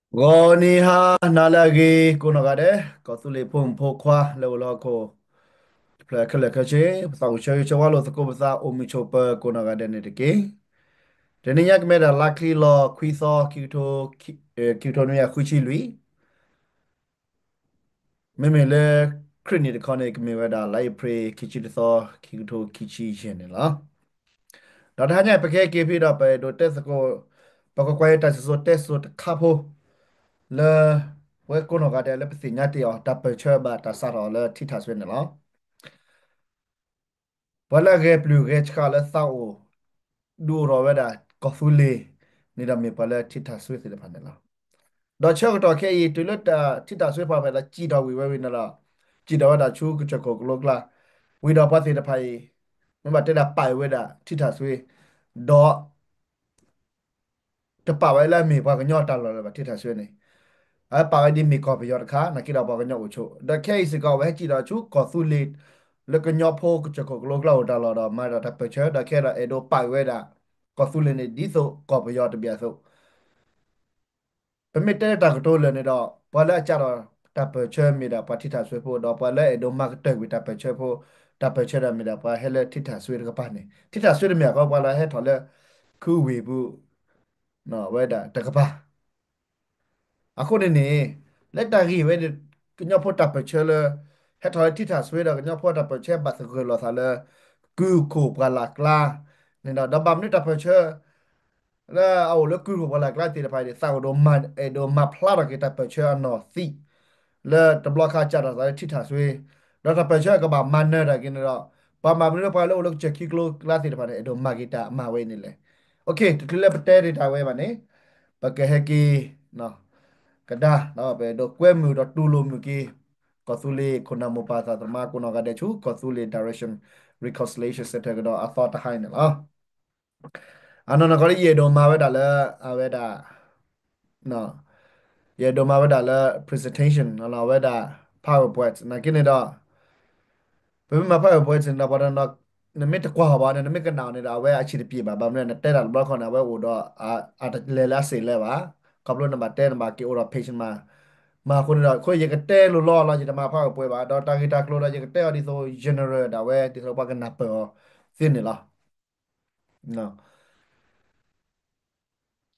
ဂီၤနံၤဟါနၤလၢအဂ့ၤ ကိးနီၢ်ဂၤဒဲး ကီၢ်သူလ့ၤဖိမုၣ်ဖိခွါလၢအိၣ်လၢဟီၣ်ခိၣ်တဖျၢၣ်ခဲလၢာ်ခဲဆ့, ပသးအိၣ်ဆၢဂ့ၤဆၢဝါလိာ်သကိးပသး အိၣ်မုာ်ဆိးပၢၤကိးနီၢ်ဂၤဒဲးန့ၣ်တက့ၢ်. တနံၤညါကမ့ၢ်ဒၣ်လါချံလီၤခွံသီ ခံကထိ ခံကထိနွံကယၤဃုဆံလွံၢ်, မ့မ့ၢ်လၢ ခရံာ်နံၣ်တခီန့ၣ် ကမ့ၢ်ဝဲဒၣ်လါအ့ဖြ့ၣ်ခံဆံတသီ ခံကထိခံဆံယဲၢ်န့ၣ်လီၤ. ဒီးတဟါညါပကဟဲက့ၤဖဲဒီး ပအဲၣ်ဒိးတဲသကိး ပကကွၢ်ယတၢ်စံၣ်စိၤတဲစိၤတခါဖိ လၢ ပဝဲကိးနီၢ်ဂၤဒဲးလၢပသ့ၣ်ညါတ့ၢ်အီၤ တၢ်ပၢၢ်ဆၢဘၣ်တၢ်စးထီၣ်လၢထံထၣ်စွ့န့ၣ်လီၤ. ပှၤလၢအဂဲၤပျုၢ်ဂဲၤဆှးလၢသးအိၣ် ဒုးအိၣ်ထီၣ်ဝဲဒၣ်ကီၢ်သူလ့ၤန့ၣ်ဒီး မ့ၢ်ပှၤလၢထံထၣ်စွ့သ့ၣ်တဖၣ်န့ၣ်လီၤ. ဒီးဆၢကတီၢ်ခဲအံၤ တုၤလၢတၢ်ထံထၣ်စွ့ပှၤဖဲဒီး စံၣ်ထီၣ်ဝံၤဝဲဝံၤန့ၣ်ဒီး စံၣ်ထီၣ်ဝဲဒၣ်ဆူကစၢၢ်ခိၣ်ကလိကျါ, ဝံၤဒီးပှၤသ့ၣ်တဖၣ်အံၤ မ့ၢ်ဘၣ်တဲဒၣ်ပာ်ဝဲဒၣ်ထံထၣ်စွ့, ဒီး တပာ်ဝဲလၢအမ့ၢ်ပှၤကညီတၢ်လီၢ်လၢၤဘၣ် ထံထၣ်စွ့န့ၣ်, အပာ်ဝဲဒ်မ့ၢ်ကီၢ်ပယီၤတခါ နာ်က့ဒီးပှၤကညီအိၣ်ဆိး, ဒီးခဲအံၤစ့ၢ်ကီး အဝဲဟဲစံၣ်ထီၣ်ဆူကီၢ်သူလ့ၤ လၢကညီဖိကစၢၢ်ခိၣ်ကလိကျါအိၣ်တၢ်လီၢ်ဒီး မၤဒၣ်တၢ်ပၢၢ်ဆၢ ဒီးခဲဒီးအဲၣ်ဒိးပာ်ဝဲဒၣ် ကီၢ်သူလ့ၤန့ၣ် ဒ်သိးကီၢ်ပယီၤတဘ့ၣ်အသိး ပမ့ၢ်တဲလၢတၢ်ကတိၤလၢာ်န့ၣ်ဒီး ပှၤလၢအစးထီၣ်တၢ်ပၢၢ်ဆၢမ့ၢ်ဒၣ်ပှၤထံထၣ်စွ့ဖိ ဒီးပှၤလၢအဲၣ်ဒိးမၤကတၢၢ်ကွံာ်တၢ်ပၢၢ်ဆၢဖိ, တၢ်ပၢၢ်ဆၢဒီးမ့ၢ်ဒၣ်ပှၤဟဲလၢထံထၣ်စွ့တကပၤန့ၣ်, ထံထၣ်စွ့တမ့ၢ်အဃိ ပှၤလၢဟဲထီၣ်လၢ ခူဝ့ၢ်ပူၤ ဝဲဒၣ်တကပၤ အဃိန့ၣ်န့ၣ် လၢတၢ်ဂ့ၢ်ဝဲန့ၣ် ကညီဖိတၢ်ပၢၢ်ဆၢလၢ ဟဲထီၣ်လၢထံထၣ်စွ့ဒီး ကညီဖိတၢ်ပၢၢ်ဆၢဘၣ်သဂၢၢ်လိာ်သးလၢ ကုၢ်ခိၣ်ပှၢ်လၢ်ကျါန့ၣ်ဒီး ဒီးဘၣ်မနုၤတၢ်ပၢၢ်ဆၢ လၢအအိၣ်လၢကုၢ်ခိၣ်ပှၢ်လၢ်ကျါသ့ၣ်တဖၣ်န့ၣ် သးအိၣ်ဒိးမၤ အဲၣ်ဒိးမၤဖျါထီၣ်က့ၤတၢ်ပၢၢ်ဆၢအနီၢ်သံး လၢတဘျီခါစးထီၣ်သးလၢထံထၣ်စွ့, ဒီးတၢ်ပၢၢ်ဆၢကဘၣ်မၤနၢၤတၢ်က့ၤန့ၣ်ဒီး ပှၤမၤမနုၤလၢပှၤလၢအိၣ်လၢကစၢၢ်ခံကျိကျါသ့ၣ်တဖၣ်န့ၣ် အဲၣ်ဒိးမၤက့ၤတၢ်မၤဝဲအံၤန့ၣ်လဲၣ်. တချုးလၢပတဲဒၣ်တၢ်ဝဲဘၣ်န့ၣ် ပကဟဲက့ၤ ကဒါ ပအဲၣ်ဒိးကွဲမုာ်ဒီးတူၢ်လိာ်မုာ်က့ၤ ကီၢ်သူလ့ၤခိၣ်နၢ်မိၢ်ပၢ်သးသမါကိးနီၢ်ဂၤဒဲးဆူ ကီၢ်သူလ့ၤ Direction Reconciliation Center ကဒီးအသီတဟါအံၤန့ၣ်လီၤ. အနီၢ်နီၢ်ကီးလၢယအဲၣ်ဒိးမၤဝဲဒၣ်လၢ အဝဲဒၣ် ယအဲၣ်ဒိးမၤဝဲဒၣ်လၢ presentation အဝဲဒၣ် PowerPoint နာ်က့န့ၣ်ဒီး ပမ့ၢ်မၤ PowerPoint န့ၣ်ဒီး ပှၤ နမ့ၢ်တကွၢ်အီၤဘၣ်န့ၣ် နမ့ၢ်ကနၣ်အီၤန့ၣ်ဒီး အဝဲအဆံးတပျ့ၤဘၣ်, ဘၣ်မနုၤ နတဲတၢ်တဘျီခီန့ၣ် အဝဲအိၣ်ဒီး အတလဲၤလၢအစ့ၣ်လၢၤဘၣ်, ခီဖျိနဘၣ်တဲ နဘၣ်က့ၤအိၣ်ဒီး patient မး, မၤအဃိန့ၣ်ဒီး အဃိယကတဲလိၤလိၤလီၤ ယတမၤ PowerPoint ဘၣ်, ဒီးတၢ်ဂ့ၢ်တၢ်ကျိၤဒီး ယကတဲအီၤဒ်သိး general ဒၣ်ဝဲ ဒ်သိးပှၤကနၢ်ပၢၢ်အီၤသ့န့ၣ်လီၤ.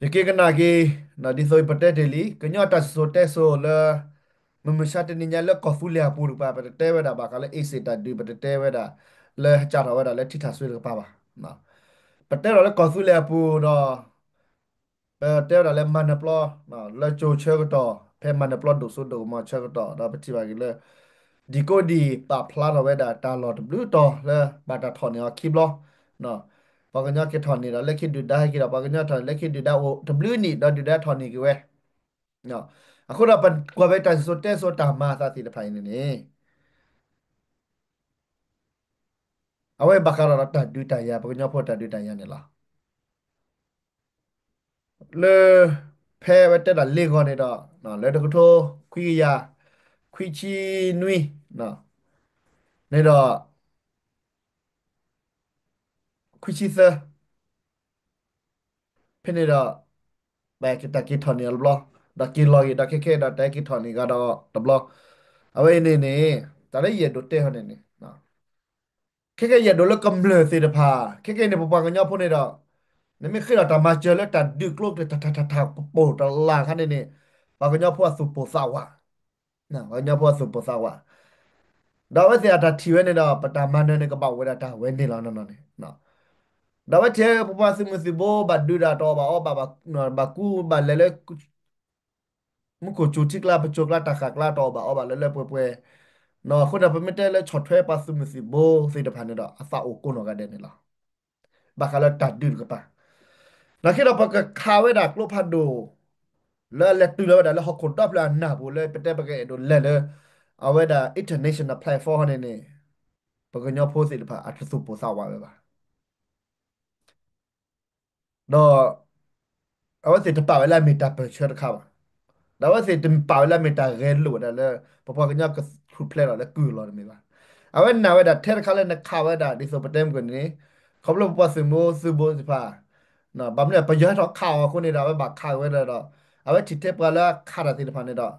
ယက့ၤကနၣ်က့ၤ ဒ်သိးပတဲတ့ၢ်လံ ကညီတၢ်စံၣ်စိၤတဲစိၤလၢ မုၢ်မဆါတနံၤညါလၢကီၢ်သူလ့ၤအပူၤတကပၤ ပတတဲဝဲဒၣ်ဘၣ်ဃးလၢ အ့စ့ၣ်တၢ်ဒုး ပတတဲဝဲဒၣ် လၢဟဲစးထီၣ်ဝဲဒၣ်လၢထံထၣ်စွ့တကပၤဘၣ်. ပတဲထီၣ်လၢကီၢ်သူလ့ၤအပူၤဒီး ပတဲဝဲဒၣ်လၢမၤနၢၤပျီ လၢကၠိဆၢကတီၢ် ဖဲမၤနၢၤပျီဒိၣ်စိဒိၣ်ကမီၤဆၢကတီၢ် ဒီးပထံၣ်ဘၣ်က့ၤလၢ ဒံၣ်ကိဒံၣ်ပာ်ဖျါထီၣ်ဝဲဒၣ်တၢ်လီၢ်တဘျုးတီၤလၢဘၣ်တၢ်ထီၣ်န့ၢ်အီၤခံဘျီ, ပှၤကညီက့ၤထီၣ်န့ၢ်ဒီး လၢခံဒုၣ်ဒါဟဲက့ၤဒီး ပှၤကညီထီၣ်န့ၢ် လၢခံဒုၣ်ဒါအိၣ်တဘျုးနံၣ်ဒီးဒုၣ်ဒါထီၣ်န့ၢ်က့ၤဝဲ. အဃိဒီးပကွၢ်ဖဲတၢ်စံၣ်စိၤတဲစိၤတၢ်မၤအသးသ့ၣ်တဖၣ်အံၤန့ၣ်န့ၣ် အဝဲဘၣ်ဃးဒီးတၢ်ဒုးတၢ်ယၤ ပကညီဖိတၢ်ဒုးတၢ်ယၤန့ၣ်လီၤ. လၢ ဖဲအဝဲတဲဒၣ်လ့ၢ်ဂီၤန့ၣ်ဒီး လၢတကထိခွံကယၤ ခွံဆံနွံ န့ၣ်ဒီး ခွံဆံသၢ ဖဲန့ၣ်ဒီး ပတၢ်က့ၤထီၣ်န့ၢ်အီၤတဘျီ, ဒီးက့ၤလီၤဂ့ၤဒီးခဲခဲဒီးတၢ်က့ၤထီၣ်န့ၢ်ဂၤဒီးတဘျီ, အဝဲအံၤန့ၣ်န့ၣ် တၢ်လၢယအဲၣ်ဒိးတဲဟီန့ၣ်န့ၣ် ခဲကဲယအဲၣ်ဒိးလၢကမျၢၢ်သ့ၣ်တဖၣ် ခဲကဲန့ၣ် ပပှၤကညီဖိန့ၣ်ဒီး နမ့ၢ်ဃ့ထီၣ်တၢ်မၤစၢၤလၢတၢ်ဒုးကျိ တၢ်ထးထးထးထးပပိာ်တလၢ်ခါန့ၣ်န့ၣ် ပှၤကညီဖိအသူၣ်ပိာ်သးဝး, ပှၤကညီဖိအသူၣ်ပိာ်သးဝး, ဒီးအဝဲသ့ၣ်အတၢ်ထံၣ်ဝဲန့ၣ်ဒီး ပတၢ်မၤနၢၤန့ၣ် ကဘၣ်အိၣ်ဝဲဒၣ်တၢ်ဝဲန့ၣ်လီၤနီၢ်နီၢ်န့ၣ်, ဒီးအဝဲထံၣ်ပပှၤသုးမုၢ်သံၣ်ဘိ ဘၣ်ဒုးဒၣ်တအီၣ်ဘၣ်အီဘၣ် ဘၣ်ကူဘၣ်လဲၤလၢ မူခိၣ်စူၤထံကျါ ပစိၤကျါ တၢ်ဃာ်ကျါ တအီၣ်ဘၣ်အီဘၣ်လၢလၢပှဲၤပှဲၤ, အဃိန့ၣ် ပမ့ၢ်တဲလၢဆီၣ်ထွဲပှၤသုးမုၢ်သံၣ်ဘိသ့ၣ်တဖၣ်န့ၣ်ဒီး အသးအိၣ်ကိးနီၢ်ဂၤဒဲးန့ၣ်လီၤ. ဘၣ်ဃးလၢတၢ်ဒုးတကပၤ, နာ်က့ဒီးပကခးဝဲဒၣ်ကျိဖးဒိၣ် လၢအလဲၤတုၤလီၤဝဲဒၣ်လၢဟီၣ်ခိၣ်ဒီဖျၢၣ်အနၢ်ပူၤလၢပတဲပကအဲၣ်ဒိးလဲၤလၢ အဝဲဒၣ် international platform န့ၣ်န့ၣ် ပကညီဖိသ့ၣ်တဖၣ်အတသူၣ်ပိာ်သးဝးဝဲဘၣ်. ဒီး အဝဲသ့ၣ်တပာ်ဝဲလၢအမ့ၢ်တၢ်ပၢၢ်ဆၢတခါဘၣ်. ဒီးအဝဲသ့ၣ်တပာ်ဝဲလၢအမ့ၢ်တၢ်ဂဲၤလိာ်ဝဲဒၣ်လၢ ပပှၤကညီကထူၣ်ဖျဲးဒီးလၢကုၢ်လီၤတမ့ၢ်ဘၣ်. အဝဲနာ်ဝဲဒၣ်ထဲတခါလၢနခးဝဲဒၣ်ဒ်သိးပတဲမုၢ်ကွံာ်န့ၣ်န့ၣ် ခီဖျိပပှၤသုးမုၢ်သံၣ်ဘိသ့ၣ်တဖၣ် ဘၣ်မနုၤပယီၤဟဲထီၣ်ခးအီၤအဃိန့ၣ်ဒီး အဝဲဘၣ်ခးက့ၤဝဲဒၣ်ဒီး အဝဲထံၣ်ထဲပှၤလၢအခးတၢ်သ့ၣ်တဖၣ်န့ၣ်ဒီး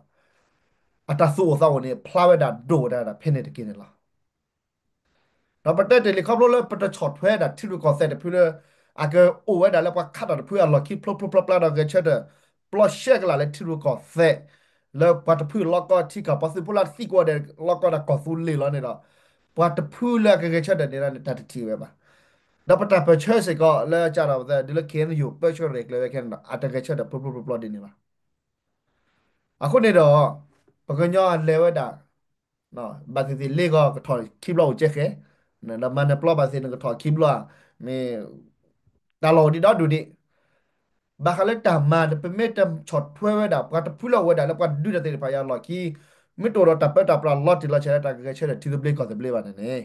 အတၢ်သူၣ်အိၣ်သးအိၣ်န့ၣ် ဖျါဝဲဒၣ်ဒိၣ်ဝဲဒၣ်ဖဲန့ၣ်တက့ၢ်န့ၣ်လီၤ. ဒီးပတဲတ့ၢ်လံခီဖျိလၢပတဆီၣ်ထွဲဒၣ်ထံရူၢ်ကီၢ်သဲးတဖုလၢ အကအိၣ်ဝဲဒၣ်လၢပှၤခးတၢ်တဖုအလီၢ်ခံဖျိဖျိဖျါဖျါဒီးဂဲၤဆၢထၢၣ် ပျီရှဲကလာ်လၢထံရူၢ်ကီၢ်သဲး လၢပှၤတဖုလီၢ်ကီၢ်ထံကီၢ် ပှၤသုးဖိလၢသံကွၢ်ဒဲးလီၢ်ကီၢ်ဒီးကီၢ်သူလ့ၤလီၤန့ၣ်ဒီး ပှၤတဖုလၢအကဂဲၤဆၢထၢၣ်န့ၣ်န့ၣ် တၢ်တထံၣ်ဝဲဘၣ်. ဒီးပတၢ်ပၢၢ်ဆၢစ့ၢ်ကီးလၢကဒီးပသးဒ်လၢ ခ့ၣ်အဲၣ်ယူၣ် ပၢဆှၢရဲၣ်ကျဲၤဝဲခဲန့ၣ်ဒီး အတဂဲၤဆၢထၢၣ်ဖျိဖျိဖျါဖျါဒ်န့ၣ်ဘၣ်. အဃိန့ၣ်ဒီး ပကညီအလဲၤဝဲဒၣ် ဘၣ်သ့ၣ်သ့ၣ်လ့ၢ်ဂီၤကထီၣ်ခံဘျီအိၣ်ကဲဃဲ, ဒီးမၤနၢၤပျီဘၣ်သ့ၣ်နကထီၣ်ခံဘျီဧါ, မ့ၢ်တၢ်လီၢ်အိၣ်ဒံးဒီဒူၣ်ဒံး, ဘၣ်ဃးလၢတၢ်မၤဒီး ပမ့ၢ်တဆီၣ်ထွဲဝဲဒၣ် ပှၤတဖုလၢအိၣ်ဝဲဒၣ်လၢပှၤဒုးတၢ်သ့ၣ်တဖၣ်အံၤအလီၢ်ခံ, မ့ၢ်တအိၣ်ဒီးတၢ်ပၢတၢ်ပြးလီၤတံၢ်လီၤဆဲးလၢတၢ်ကဂဲၤဆၢထၢၣ်ထံသဘျ့ကီၢ်သဘျ့ဘၣ်န့ၣ်န့ၣ်,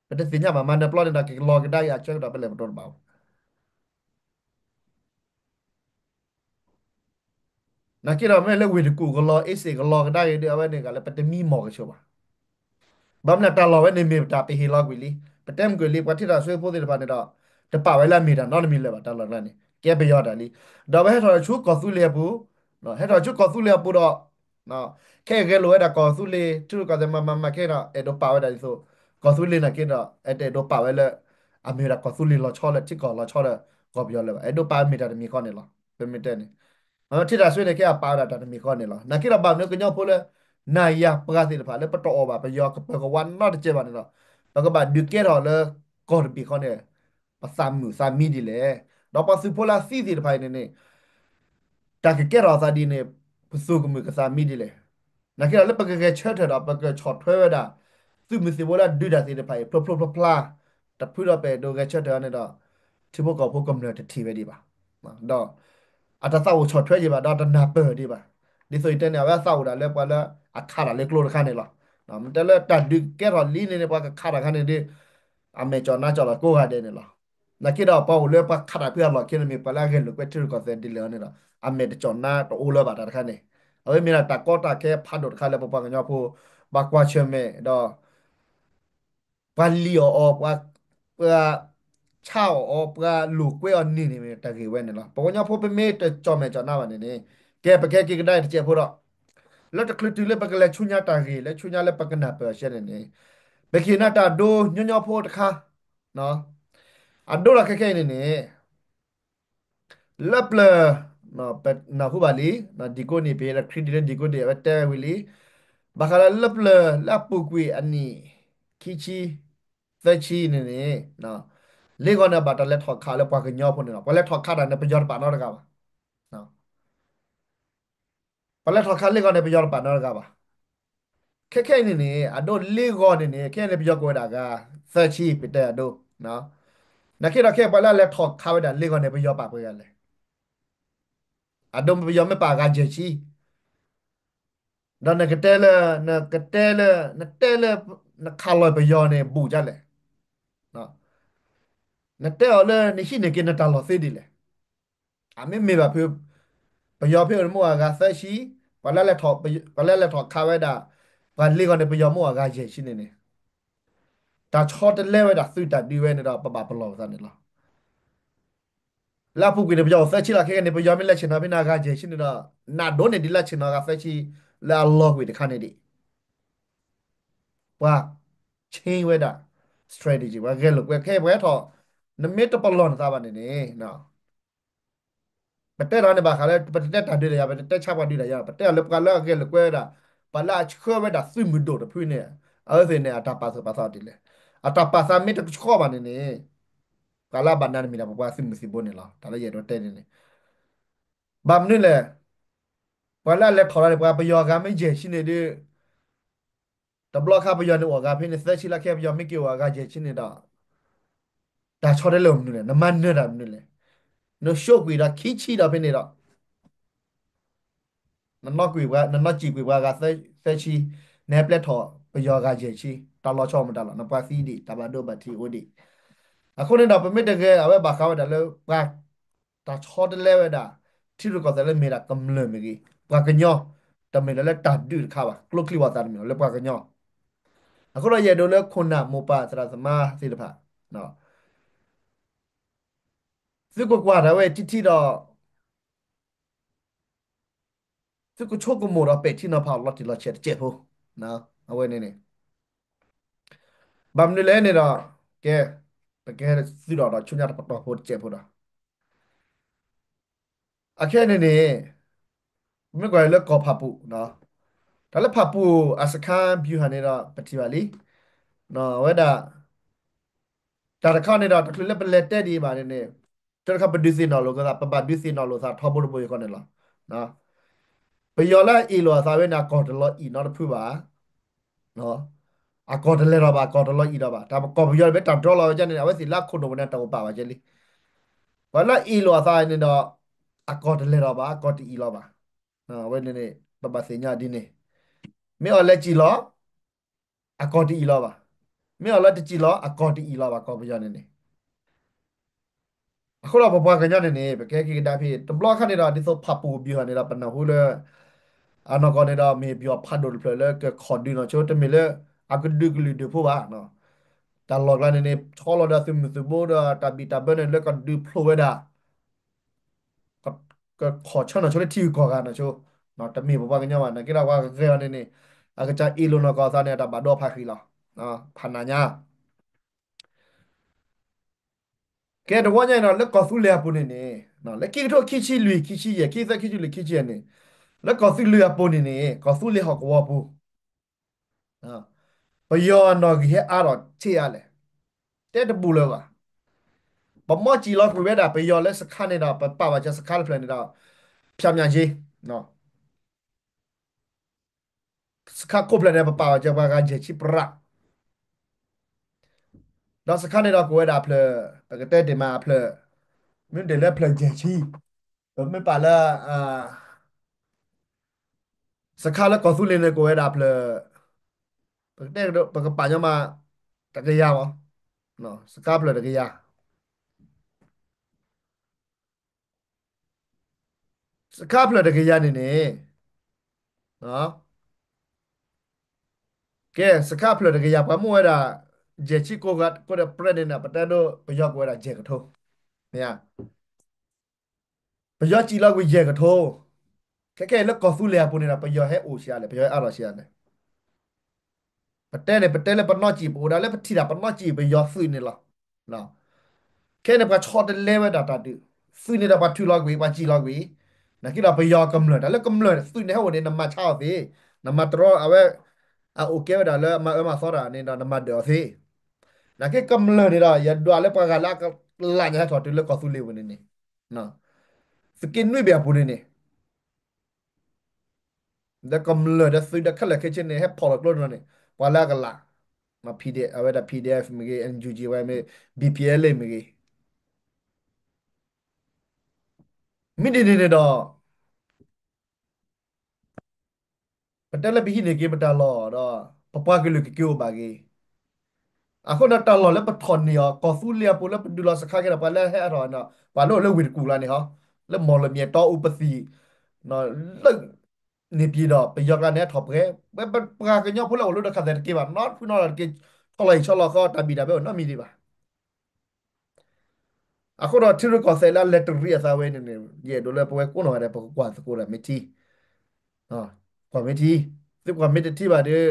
ပတသ့ၣ်ညါဘၣ် မၤနၢၤပျီန့ၣ်ဒီး ကလီၤကဒါက့ၤအဆၢကတီၢ်ဖဲလဲၣ်ပတိတဘၣ် နာ်က့ဒီးမ့ၢ်လၢဝ့ၢ်တကူၣ်ကလီၤ အ့စ့ၣ်ကလီၤကဒါက့ၤဒီး အဝဲန့ၣ်ဂ့ၤလၢပတမံမီၢ်ကဆိးဘၣ်. ဘၣ်မနုၤတၢ်လီၢ်ဝဲန့ၣ်မ့ၢ်ပတၢ်ပဟ့ၣ်လီၤကွံာ်လံ, ပတဲမုၢ်ကွံာ်လံ ပှၤထံၣ်တၢ်ဆှၢဖိသ့ၣ်တဖၣ်န့ၣ်ဒီး တပာ်ဝဲလၢအမ့ၢ်တၢ်နီတမံၤလၢၤဘၣ် တၢ်လီၢ်ကျါန့ၣ် ကဲပယီၤတၢ်လံ. ဒီးအဝဲဟဲထီၣ်ဆူကီၢ်သူလ့ၤအပူၤ, ဟဲထီၣ်ဆူကီၢ်သူလ့ၤအပူၤဒီး ခဲအံၤဂဲၤလိာ်ဝဲဒၣ်ကီၢ်သူလ့ၤ ထံရူၢ်ကီၢ်သဲးမၤမၤမၤခဲဒီး အဲၣ်ဒိးပာ်ဝဲဒၣ်ဒ်သိး ကီၢ်သူလ့ၤနာ်က့ဒီး အဲၣ်ဒိးပာ်ဝဲလၢ အမ့ၢ်ဝဲဒၣ်ကီၢ်သူလ့ၤလီၤဆီလၢထံကီၢ်လီၤဆီဒီးကီၢ်ပယီၤလၢၤဘၣ်. အဲၣ်ဒိးပာ်ဝဲမ့ၢ်တၢ်တမံၤဃီန့ၣ်လီၤ. ပမ့ၢ်တဲန့ၣ် ထံၣ်တၢ်ဆှၢန့ၣ် ခဲအံၤပာ်ဝဲဒၣ်တၢ်တမံၤဃီန့ၣ်လီၤ. နာ်က့ဒီးဘၣ်မနုၤကညီဖိလၢ နၤယၤပှၤသ့ၣ်တဖၣ်လၢပတအီၣ်ဘၣ်ပယီၤကပၢၤကဝါနီတစဲးဘၣ်န့ၣ်ဒီး ပကဘၣ်ဒုးကဲထီၣ်လၢကီၢ်တဘ့ၣ်ဃီန့ၣ် ပသးမုာ်သးမံဒ်လဲၣ်. ဒီးပှၤသုးဖိလၢအသံသ့ၣ်တဖၣ်အံၤန့ၣ်န့ၣ် တၢ်ကကဲထီၣ်အသးဒ်န့ၣ် ပသူၣ်ကမုာ်ကသးမံဒ်လဲၣ်. နာ်က့ဒီးလၢပကဂဲၤဆၢထၢၣ်ဒီး ပကဆီၣ်ထွဲဝဲဒၣ် သုးမုၢ်သံၣ်ဘိလၢအဒုးတၢ်သ့ၣ်တဖၣ်အံၤ ဖျိဖျိဖျါဖျါ တဖုဒီးပအဲၣ်ဒိးဂဲၤဆၢထၢၣ်န့ၣ်ဒီး ထံဖိကီၢ်ဖိကမျၢၢ်တထံၣ်ဝဲဒံးဘၣ်. ဒီးအတၢ်သးအိၣ်ဆီၣ်ထွဲဒံးဘၣ် ဒီးတနၢ်ပၢၢ်ဒံးဘၣ်. ဒ်သိးယတဲန့ၣ် အဝဲသးအိၣ်ဒၣ်လၢပှၤလၢအခးတၢ်လၢကျိတခါန့ၣ်လီၤ. မ့ၢ်တဲလၢတၢ်ဒုးကဲထီၣ်လံန့ၣ်န့ၣ် ပှၤကခးတၢ်ခါန့ၣ်ဒီး အမဲာ်ကၠီၣ်နါကၠီၣ်လီၤကိးဂၤဒဲးန့ၣ်လီၤ. နာ်က့ဒီးပှၤအိၣ်လၢပှၤခးတၢ်ဖုအလီၢ်ခံန့ၣ်မ့ၢ် ပှၤလၢအဂဲၤလိာ်ကွဲထံရူၢ်ကီၢ်သဲးဒ်လဲၣ်န့ၣ်ဒီး အမဲာ်တကၠီၣ်နါတအိၣ်လၢၤဘၣ်တၢ်တခါန့ၣ်, အဝဲမ့ၢ်ဒၣ်တၢ်ကီတၢ်ခဲဖးဒိၣ်တခါလၢပပှၤကညီဖိ ဘၣ်ကွၢ်ဆၢၣ်မဲာ်ဒီး ပှၤလံၣ်အီၣ်အီၤ ပှၤ ပှၤဆါအီၣ်အီၤ ပှၤလိာ်ကွဲအီၤန့ၣ်န့ၣ်မ့ၢ်တၢ်ဂ့ၢ်ဝဲန့ၣ်လီၤ. ပှၤကညီဖိပမ့ၢ်တကၠီၣ်မဲာ်ကၠီၣ်နါဘၣ်န့ၣ်န့ၣ် ကဲပကဟဲက့ၤကဒါအံၤတစဲးဖိဒီး လၢတချုးတုၤလၢပကလဲၤဆူညါတၢ်ဂ့ၢ် လၢဆူညါလၢပကနၢ်ပၢၢ်အီၤစဲန့ၣ်န့ၣ် ပကဟ့ၣ်နၤတၢ်ဒိညီညီဖိတခါ အဒိလီၤခဲခဲအံၤန့ၣ်န့ၣ် လၢပျၢၤ ပနၢ်ဟူဘၣ်လံ ဒံကိးနံၣ် ပဟ့ၣ်ဒီး credit လၢဒံကိးနံၣ် အဝဲတဲဝဲဝံၤလံ ဘၣ်ဃးလၢလၢပျၢၤလၢအပူၤကွံာ်အနံၣ် ခံဆံ သၢဆံန့ၣ်န့ၣ် လ့ၢ်ဂီၤန့ၣ်ဘၣ်တၢ်လဲၤထီၣ်ခးလၢပှၤကညီဖိန့ၣ်လီၤ. ပှၤလဲၤထီၣ်ခးတၢ်န့ၣ် ပယီၤတပာ်နီတဂၤဘၣ်. ပှၤလဲၤထီၣ်ခးလ့ၢ်ဂီၤန့ၣ် ပယီၤတပာ်နီတဂၤဘၣ်. ခဲခဲအံၤန့ၣ်န့ၣ် အဒိလ့ၢ်ဂီၤန့ၣ်န့ၣ် ခဲအံၤန့ၣ် ပယီၤကိးဝဲဒၣ်အဂၤ သၢဆံ ပတဲအဒိ နာ်က့ဒီးခဲအံၤပှၤလၢအလဲၤထီၣ်ခးဝဲဒၣ်လ့ၢ်ဂီၤန့ၣ် ပယီၤပာ်ပှဲၤဂၤလဲၣ်. အဒိပယီၤမ့ၢ်ပာ်အဂၤယဲၢ်ဆံ ဒီးနကတဲလၢ နကတဲလၢ နတဲလၢ နခးလီၤပယီၤန့ၣ် ဘူးဒ်လဲၣ်. နတဲအီၤလၢနဟံးန့ၢ်က့ၤနတၢ်လီၢ်သ့ဒ်လဲၣ်. အမ့မ့ၢ်ဘၣ်ဖု ပယီၤဖဲအံၤန့ၣ်မိၢ်အဂၤသၢဆံ, ပှၤလၢလဲၤထီၣ် ပှၤလၢလဲၤထီၣ်ခးဝဲဒၣ် ပှၤလ့ၢ်ဂီၤန့ၣ် ပယီၤမိၢ်အဂၤယဲၢ်ဆံန့ၣ်န့ၣ် တၢ်ဆီတလဲဝဲဒၣ်သုးတၢ်ဒုးဝဲန့ၣ်ဒီး ပဘၣ်ပလီၢ်ပသးန့ၣ်လီၤ. လၢအပူၤကွံာ်န့ၣ် ပယီၤအိၣ်သၢဆံလီၤ. ခဲကနံၣ်န့ၣ် ပယီၤမ့ၢ်လဲၤဆ့ၣ်နီၤဖဲန့ၣ်အဂၤယဲၢ်ဆံန့ၣ်ဒီး နးဒိၣ်န့ၢ်ဒံးလၢဆ့ၣ်နီၤအဂၤသၢဆံ လၢအလီၤကွံာ်တခါန့ၣ်ဒံး ပှၤ change ဝဲဒၣ် strategy ပှၤဂဲၤလိာ်ကွဲခဲအံၤပှၤဟဲထီၣ် နမ့ၢ်တပလီၢ်နသးဘၣ်န့ၣ်န့ၣ် ပတဲထီၣ်န့ၣ်ဘၣ်ဃးလၢ ပတတဲတၢ်ဒုးတၢ်ယၤ ပတတဲဆါပှၤဒုးတၢ်ယၤ ပတဲအီၤလၢပှၤလၢအဂဲၤလိာ်ကွဲဝဲဒၣ် ပှၤလၢအဆှၢဝဲဒၣ်သုးမုၢ်ဒိၣ်တဖုန့ၣ် အဝဲသ့ၣ်န့ၣ် အတၢ်ပာ်သူၣ်ပာ်သးအီၤဒ်လဲၣ်. အတၢ်ပာ်သးမ့ၢ်တကဆှီဘၣ်န့ၣ်န့ၣ် ပှၤလၢအဘၣ်နးန့ၣ်မ့ၢ်ဒၣ်ပပှၤသုးမုၢ်သံၣ်ဘိန့ၣ်လီၤ. တၢ်လၢယအဲၣ်ဒိးတဲန့ၣ်န့ၣ် ဘၣ်မနုၤလဲၣ်. ပှၤလၢအလဲၤထီၣ်လီၤန့ၣ် ပှၤပယီၤအဂၤမ့ၢ်ယဲၢ်ဆံန့ၣ်ဒီး တဘျီခါပယီၤန့ၣ်အိၣ်အဂၤဖဲန့ၣ် သၢဆံလီၤ. ခဲအံၤပယီၤမ့ၢ်က့ၤအိၣ်အဂၤယဲၢ်ဆံန့ၣ်ဒီး တၢ်ဆီတလဲအိၣ်မနုၤလဲၣ်. နမၤနၢၤတၢ်မနုၤလဲၣ်. နၡိကွံာ်ဒီးခံဆံဒီးဖဲန့ၣ်ဒီး နနီၢ်ကွံာ်ပှၤ နနီၢ်စံၣ်ကွံာ်ပှၤအဂၤသၢဆံ, နဟဲပျဲထီၣ်ပယီၤအဂၤယဲၢ်ဆံ, တၢ်လီၤဆီမတၤလီၤ. နပှၤသံဒံး တၢ်ဘၣ်ဒိဘၣ်ထံးအိၣ်ဒံး. အဃိန့ၣ်ဒီး ပမ့ၢ်တဂဲၤ အဝဲဘၣ်ဃးဝဲဒၣ်လၢပှၤ တၢ်ဆီတလဲဝဲဒၣ် ထံရူၢ်ကီၢ်သဲးလၢမ့ၢ်ဒၣ်ကမျၢၢ်မ့ၢ်ဂ့ၤ, ပှၤကညီ, တမ့ၢ်လၢလၢတၢ်ဒုးတခါဘၣ်, ကျိချံဝၣ်သၣ်တမ့ၢ်လီၤ လၢပှၤကညီ. အဃိဒီးယအဲၣ်ဒိးလၢခိၣ်နၢ်မိၢ်ပၢ်သရၣ်သမါသ့ၣ်တဖၣ် သုကွၢ်ကွၢ်တၢ်ဝဲထံထံဒီး သုကဆိကမိၣ်ဒီးပဲာ်ထံနီၤဖးအီၤလီၤတံၢ်လီၤဆဲးတစဲးဖိ, အဝဲန့ၣ်န့ၣ် ဘၣ်မနုၤလဲၣ်န့ၣ်ဒီး ကဲ ပကဟဲသုဒီးဒီးဆူညါတပတီၢ်ဖိတစဲးဖိဒီး အခဲအံၤန့ၣ်န့ၣ် မ့ၢ်ကွၢ်လၢကီၢ်ဖၣ်ပူၣ်, တၢ်လၢဖၣ်ပူၣ်အစခါဗျူဟာန့ၣ်ဒီး ပထံၣ်ဘၣ်လံ. အဝဲဒၣ် တၢ်တခါန့ၣ်ဒီး တချုးလၢပလဲၤတဲဒံးဘၣ်န့ၣ်န့ၣ် တၢ်တခါပဒုးသ့ၣ်နီၣ်လိာ်သး ပဘၣ်ဒုးသ့ၣ်နီၣ်လိာ်သးထီဘိတဘိယူၢ်ဃီန့ၣ်လီၤ. ပယီၤလၢအအ့ၣ်လိာ်အသးဝဲန့ၣ် အကီၢ်တလီၤအံၣ်နီတဖုဘၣ် အကီၢ်တလဲၤထီၣ်ဘၣ် အကီၢ်တလီၤအံၣ်ထီၣ်ဘၣ် တၢ်ကီၢ်ပယီၤတဘ့ၣ်တၢ်ဒြီလီၤဝဲဒၣ်န့ၣ် အဝဲသ့ၣ်လၢအခိၣ်နူာ်ပူၤန့ၣ် တၢ်အိၣ်ပာ်ဘၣ်ကဲလံ. ပှၤလၢအအ့ၣ်လိာ်အသးန့ၣ်ဒီး အကီၢ်တလဲၤထီၣ်ဘၣ် အကီၢ်တအံၣ်လီၤဘၣ်. အဝဲန့ၣ်န့ၣ် ပဘၣ်သ့ၣ်ညါဒ်န့ၣ် မ့ၢ်အီၤလဲၤစံၣ်လီၤ အကီၢ်တအံၣ်လီၤဘၣ်. မ့ၢ်အီၤလၢတစံၣ်လီၤ အကီၢ်တအံၣ်လီၤဘၣ် ကီၢ်ပယီၤန့ၣ်န့ၣ် အဃိဒီးပပှၤကညီန့ၣ်န့ၣ် ပကဟဲက့ၤကဒါဖဲ တဘျီခါန့ၣ်ဒီး ဒ်သိးဖၣ်ပူၣ်အဗျူဟာန့ၣ်ဒီး ပနၢ်ဟူလၢ အနီၢ်ကီၢ်န့ၣ်ဒီး မ့ၢ်ဗျူဟာဖးဒိၣ်တဖျၢၣ်လၢကခီၣ်ဒုးနီၢ်ဆိ တမ့ၢ်လၢအကဒုးကလုာ်ဒူၣ်ဖိဘၣ်. တၢ်လီၢ်ကျါန့ၣ်န့ၣ် ဆီလီၤဒီးသုးမုၢ်သုးဘိဒီးတၢ်ဘံၣ်တၢ်ဘၢန့ၣ် လၢကဒုးဖျိးဝဲဒၣ် ကခီၣ်ဆၢနီၢ်ဆိလၢထံဂုၤကီၢ်ဂၤနီၢ်ဆိ, တမ့ၢ်ပပှၤကညီဘၣ် နာ်က့ဒီးပှၤကဂဲၤအီၤန့ၣ်န့ၣ် အကစၢ်အ့ၣ်လိာ်နီၢ်ကီၢ်အသးန့ၣ် တၢ်ဘၣ်ဒိဖးဃံလီၤ. ဖးနးညါ ကဲတဝီညါအံၤဒီး လၢကီၢ်သူလ့ၤအပူၤန့ၣ်န့ၣ် လၢခံကထိခံဆံလွံၢ် ခံဆံယဲၢ် ခံသၢ ခံဆံလွံၢ် ခံဆံယဲၢ်န့ၣ် လၢကီၢ်သူလ့ၤအပူၤန့ၣ်န့ၣ် ကီၢ်သူလ့ၤဟီၣ်ကဝီၤပူၤ ပယီၤအနီၣ်ဂံၢ်ဟဲအါထီၣ်ဆံးအါလဲၣ်, တဲတဘူးလၢၤဘၣ်. ပမီၢ်စံၣ်လီၤကွံာ်ဝဲဒၣ်ပယီၤလၢစခါန့ၣ်ဒီး ပပာ်ဘၣ်စၢၤစခါတဖျၢၣ်န့ၣ်ဒီး ဖၠးမၠးက့ စခါခိၣ်ဖျၢၣ်န့ၣ် ပပာ်ဘၣ်စၢၤပှၤဂၤယဲၢ်ဆံပြး, ဒီးစခါန့ၣ်ဒီးကိးဝဲဒၣ်ဖျၢၣ် ပကတဲဒ်မးအဖျၢၣ် မ့ၢ်ဒ်လၢဖျၢၣ်ယဲၢ်ဆံ, ပမ့ၢ်ပာ်လၢ စခါလၢကီၢ်သူလ့ၤန့ၣ် ကိးဝဲဒၣ်ဖျၢၣ် ပကတဲ ပကပာ်ညီမး တကယၤမး, စခါဖျၢၣ်တကယၤ, စခါဖျၢၣ်တကယၤန့ၣ်န့ၣ်, ကဲ စခါဖျၢၣ်တကယၤ ပှၤမိၣ်ဝဲဒၣ် ယဲၢ်ဆံကိးဂၤ ကိးဒီးပြဲန့ၣ် ပတဲဒိ ပယီၤကိးဝဲဒၣ်ယဲၢ်ကထိ, မ့ၢ်ဧါ ပယီၤစံၣ်လီၤကွံာ်ယဲၢ်ကထိ, ခဲခဲအံၤလၢကီၢ်သူလ့ၤအပူၤန့ၣ်ဒီး ပယီၤဟဲအိၣ်ဆံးအါလဲၣ် ပယီၤဟဲအါထီၣ်ဆံးအါလဲၣ်. ပတဲန့ၣ် ပတဲလၢပနီၢ်စံၣ် ပအိၣ်ဒၣ်လၢပထံၣ်တၢ်ပနီၢ်စံၣ် ပယီၤသုးန့ၣ်လီၤ. ခဲန့ၣ် ပှၤဆီတလဲဝဲဒၣ်တၢ်ဒုး, သုးန့ၣ်ဒီးပှၤထုးလီၤကွံာ် ပှၤစံၣ်လီၤကွံာ်, နာ်က့ဒီးပယီၤကမျၢၢ် တၢ်လၢကမျၢၢ်သုးန့ၣ်ဟဲအိၣ်န့ၣ် နမၤဆါအီၤသ့, နမၤတရီအဝဲ အအိၣ်ကဲဝဲဒၣ်လၢအမၤအၢမၤသီတၢ်န့ၣ်ဒီး နမၤဒၢးအီၤသ့. နာ်က့ကမျၢၢ်န့ၣ်ဒီး ယဒွးလၢပှၤဂၤလၢအကလးညါဟဲထီၣ်တုၤလၢကီၢ်သူလ့ၤပူၤန့ၣ်န့ၣ်, သုးက့နွံဘ့ၣ်အပူၤန့ၣ်န့ၣ် ဒီးကမျၢၢ်ဒီးသုးဒီးခဲလၢာ်ခဲဆ့န့ၣ် ဟဲဖီၣ်လီၤကျိတနီၤန့ၣ် ပှၤလၢအကလး, အဝဲဒၣ် PDF မ့ၢ်ဂ့ၤ, NUG ဝဲမ့ၢ် BPLA မ့ၢ်ဂ့ၤ, မ့ၢ်ဒ်န့ၣ်န့ၣ်ဒီး ပတဲလၢပဟံးန့ၢ်က့ၤပတၢ်လီၢ်ဒီး ပပှၤကလုာ်ကက့ၤအိၣ်ဘၣ်ဂ့ၤ, အဃိန့ၣ်တၢ်လီၢ်လၢပထီၣ်န့ၢ်အီၤ ကီၢ်သူလ့ၤအပူၤလၢပဒုးလီၤစခါက့ၤဒီး ပှၤလၢဟဲအါထီၣ်န့ၣ် ပှၤလၢအိၣ်လၢဝ့ၢ်တကူၣ်လီၤန့ၣ်ဟီ, လၢမီၢ်လမၠဲၣ်တီအူပသံၣ် လၢန့ၣ်ပၠံၤဒီး ပယီၤကျါန့ၣ်ဟဲထီၣ်ပှဲၤ, ဝဲပပှၤကညီဖိလၢအိၣ်လၢဒိၣ်ခါသဲးတက့ၤဘၣ် နီတဖုနီတဂၤတက့ၤ, ဆီလီၤဟံၣ်ဆီလီၤဃီ တၢ်ဘံၣ်တၢ်ဘၢအိၣ်နီတမံၤဒံးဘၣ်. အဃိဒီးထံရူၢ်ကီၢ်သဲးလၢအလဲၤတရံးအသးဝဲန့ၣ်န့ၣ် ယအဲၣ်ဒိးလၢပဝဲကိးနီၢ်ဂၤဒဲး ပကကွၢ်သကိးဒီးမ့ၢ်ထံ, ကွၢ်မ့ၢ်ထံ, သုကွၢ်မ့ၢ်တထံဘၣ်ဒီး